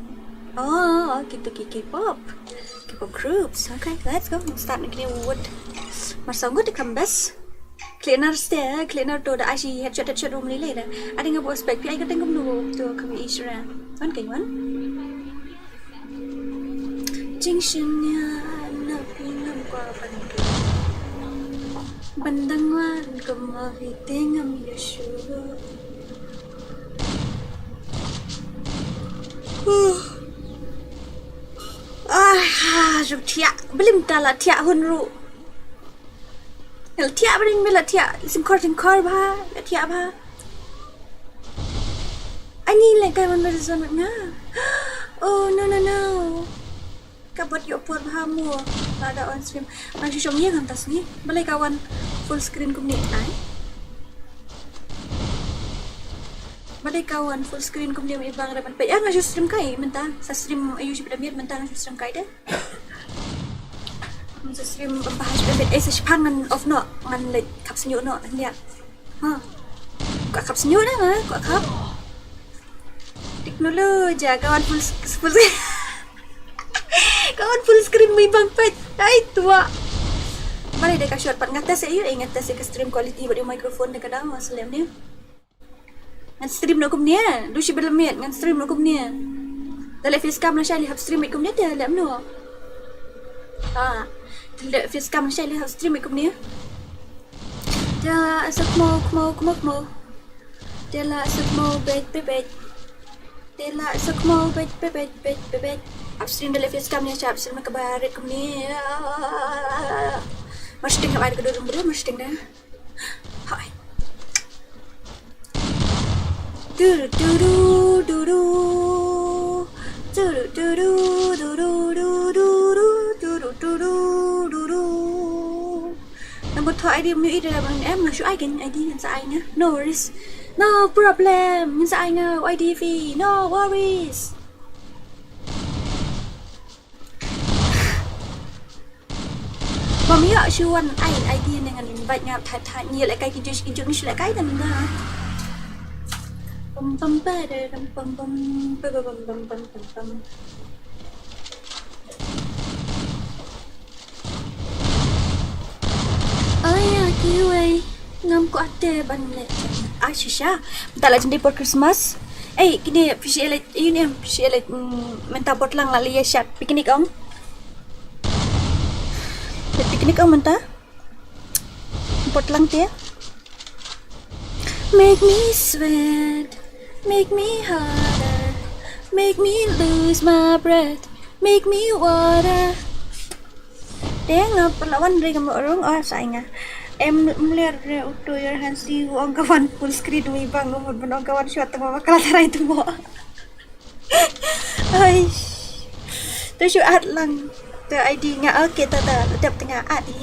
Oh, gitu ki K-pop. K-pop groups. Okay, let's go. We'll start making wood. Mar song good to come best. Klenar ste, klenar to da ashi headshot headshot rum lele da. Ading abo spek pi ai ka teng kumno to kami ishra. Wan kai wan. Jingshania na pinam kwa ban. Bandang wan kuma vitengam yashu. Ah, juk thiah. Belim tala thiah hun ru. Nga la thiah ba ring ba la thiah, singkor singkor ba, la thiah ba. Ani le kai wan ba zon nga. Oh no no no. Ka bot ïoh por ba mo. Lada on stream. Nga shu shong ïa kan tas ni. Balei ka wan full screen kumne ai. Balei ka wan full screen kumne, i bang ra ban peit. Nga shu stream kai mynta. Sa stream ayu shi pdamiet mynta nga shu stream kai de. Ngan sa stream ban pahas bebet, eh, sa shipang ngan off noh, ngan leit khap sniuh noh, ngan ïa. Ha. Ka khap sniuh na nga, ka khap. Teknologi ka wan full s-, full s-, ka wan full screen mui bang peit. Ai tua. Balei da ka shot pat nga test ïa, eh, nga test ïa ka stream quality bad ïa microphone da ka dang, nga slem ni. Ngan stream noh kumne, du shi bel miet, ngan stream noh kumne. Da leh face cam lashai leh hap stream kumne te leh mno. Ah, da leh face cam lashai leh hap stream kumne. Da sa kmo, kmo, kmo, kmo. Da la sa kmo, bet, bet, bet. Da la sa kmo, bet, bet, bet, bet, bet, bet. Hap stream da leh face cam lashai hap stream ka barit kumne. Mashting hap ai ka dur bru, mashting da. Hai. Turu turu turu. Turu turu turu turu turu turu turu turu. Number two I D mu ida bang em nga shu ai kan I D ngan sa ai nga. No worries. No problem. Ngan sa ai nga I D fee. No worries. Bam ïa shu wan ai I D ne ngan invite nga thait thait ngi lehkai ki juh ki juh ngi shu lehkai dan da. Pam pam pa da dam pam pam pa pa pam pam pam pam pam. Ai ya kiwei. Ngam kwah te ban leh. Ah, shisha. Mynta la jin dei por Christmas. Ei, kine phi shi leh, ïa ne phi shi leh, mm, mynta por tlang la leh ïa shat picnic ong. Leh picnic ong mynta. Por tlang te. Make me sweat, make me harder, make me lose my breath, make me water. Te nga pynlawan ri kam rung, oh, sa ai nga. Em mler re uto your hands di u ong ka wan full screen wi bang u mut ban ong ka wan shot tang ma kala tarai tu mo. Ai. Tu shu at lang. Tu I D nga, okay, ta ta dep tengah at i.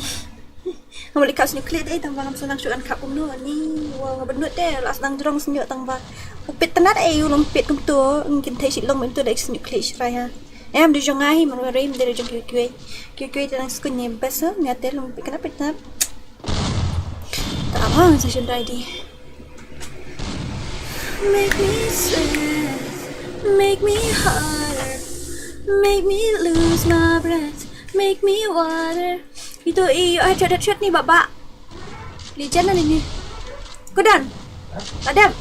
Nga mali khap sniuh klet ai tang ba ngam sngewsynei shu an khap kumno ni. Wa nga bynut te la sdang jrong sniuh tang ba. U pit tnat ai u long pit kumto, ngin thei shi long mynto da sniuh klet shi rai ha. Em, da jong nga hi man wa rem da jong kiwei kiwei. Kiwei kiwei te nang skun ne bas ha, nga te long pit kna pit tnat. Ta ba sa shun rai di. Make me sweat, make me harder, make me lose my breath, make me water. Ito i, ah, chat chat ni baba. Li channel ini. Kudan. Adam.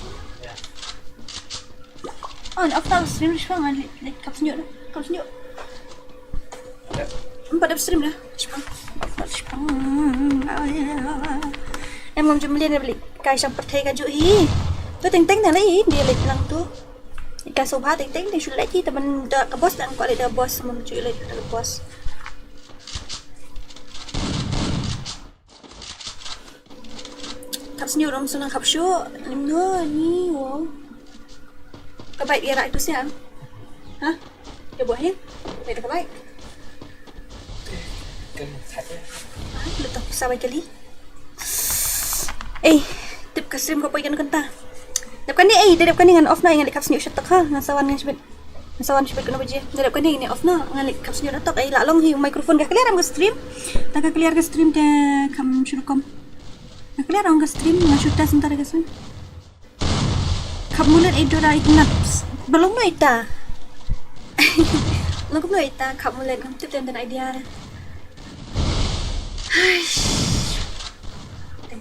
On off tau stream shpang an li, li kap sniuh, kap sniuh. Empat dap stream dah. Shpang. Empat shpang. Em ngam ju mlien beli. Kai shang pyrthei ka ju hi. Tu teng teng na lei dia lei lang tu. Ka sobha teng teng teng shu lei ki teman da ka boss dan ko lei da boss ngam ju lei da boss. Kap sniuh rom suna kap shu. Nim no ni wo. Ka bai ira itu siang. Ha? Ya buah ya. Bai ka bai. Kan khat ya. Lu tak sa bai kali. Eh, tip ka stream ko poi kan kanta. Dep kani eh, dep kani ngan off na ngan kap sniuh shatok ha. Ngan sawan ngan shibit. Ngan sawan shibit kena baje. Dep kani ni off na ngan kap sniuh shatok eh la long hi microphone ka clear am ka stream. Ta ka clear ka stream te kam shu rukom. Ka clear am ka stream ngan shu test ntar ka stream. Khap mulet eh dora itynnat. Balong no ita. Long no ita khap mulet ngam tip ten idea. Haish. Teng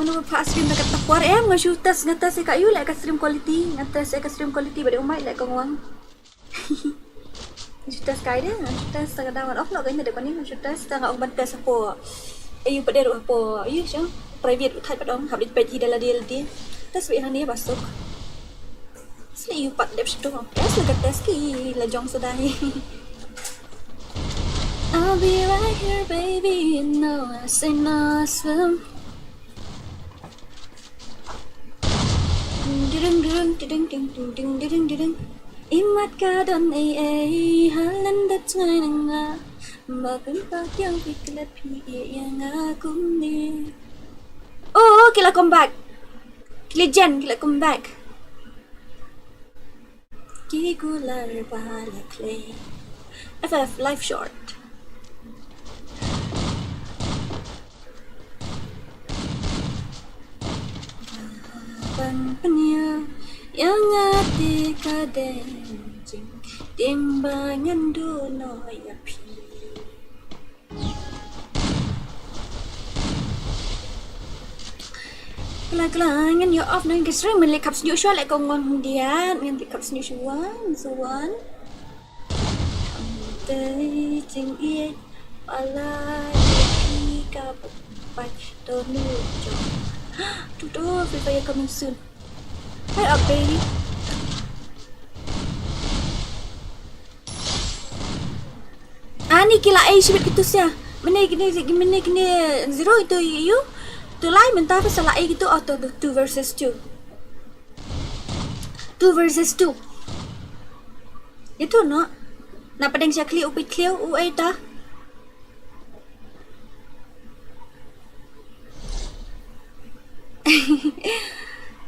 Mano ba phah stream da kata por em, nga shu test, nga test ïa ka, ïoh leh ka stream quality, nga test ïa ka stream quality ba dei u mic leh kong wang. Nga shu test kai de, nga shu test ka da ngan off noh ka ina de koni, nga shu test ka nga ong ban test hapoh. Ïoh pat de ruh hapoh, ïoh sha private u thait pat ong, hap dei peit hi da lade lade. Test beit hangne ba suk. Sli ïoh pat dep shu tong, test la ka test ki la jong suda hi. I'll be right here, baby, you know I say no swim. Ding, ding, ding. Imat ka don ei ei, halan dat ngai nanga. Ba pyn pa tiang pi klet pi e yang akum ni. Oh, ki la come back. Ki la jen, ki la come back. Ki kular ba la kle. F F live short. Ban pynïa ïa nga te ka dei jing tieng ba ngan duh noh ïa phi. Kla kla ngan ïa off nang ka stream, ngan leh khap sniew shuwa leh kong ngon diat, ngan leh khap sniew shuwa, so wan. Te jing ie pala ki ka bai to nu jong. Tu tu, Free Fire coming soon. Hi up, baby. Ani ki la ai shibit kitu sia. Mene kine, mene kine zero itu yu. Tu lai mynta pa sa la ai kitu auto tu two versus two. Two versus two. Itu no. Na padeng sha khlieh u peit khlieh u ai ta.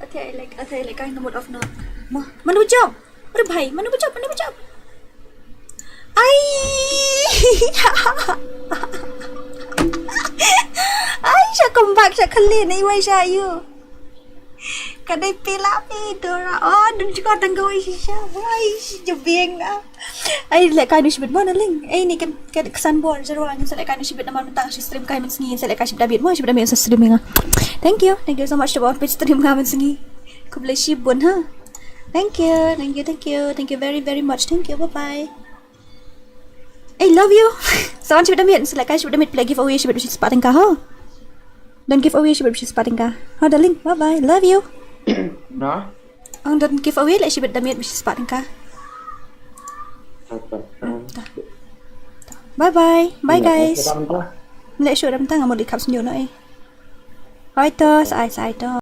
Ate ai leh, ate ai leh kai na mode off no. Ma, mano ba jump? Aduh bhai, mano ba jump? Mano ba jump? Ai. Ai, sha come back, sha khlieh, nai wai sha yu. Ka dei pela phi Dora. Oh, dun jiko tang ka wai shisha. Wai shi jubing ah. Ai, leh kai nu shibit mo na ling. Ai, ni kan, kan kesan bor jerwa ni sa leh kai nu shibit namar mynta shi stream kai mynsngi sa leh kai shibit da bit mo shibit da bit sa stream nga. Thank you. Thank you so much to all page stream nga mynsngi. Khublei shibun ha. Thank you. Thank you. Thank you. Thank you very very much. Thank you. Bye bye. I love you. Sa wan shibit da bit sa leh kai shibit da bit pla giveaway shibit shi spot ka ha. Don giveaway shibit shi spot ka. Ha darling. Bye bye. Love you. Na? Ang don giveaway leh shibit da bit shi spot ka. Bye bye. Bye guys. Leh shu dam tang amul ikap senjuk no eh. Hai to, sai sai to.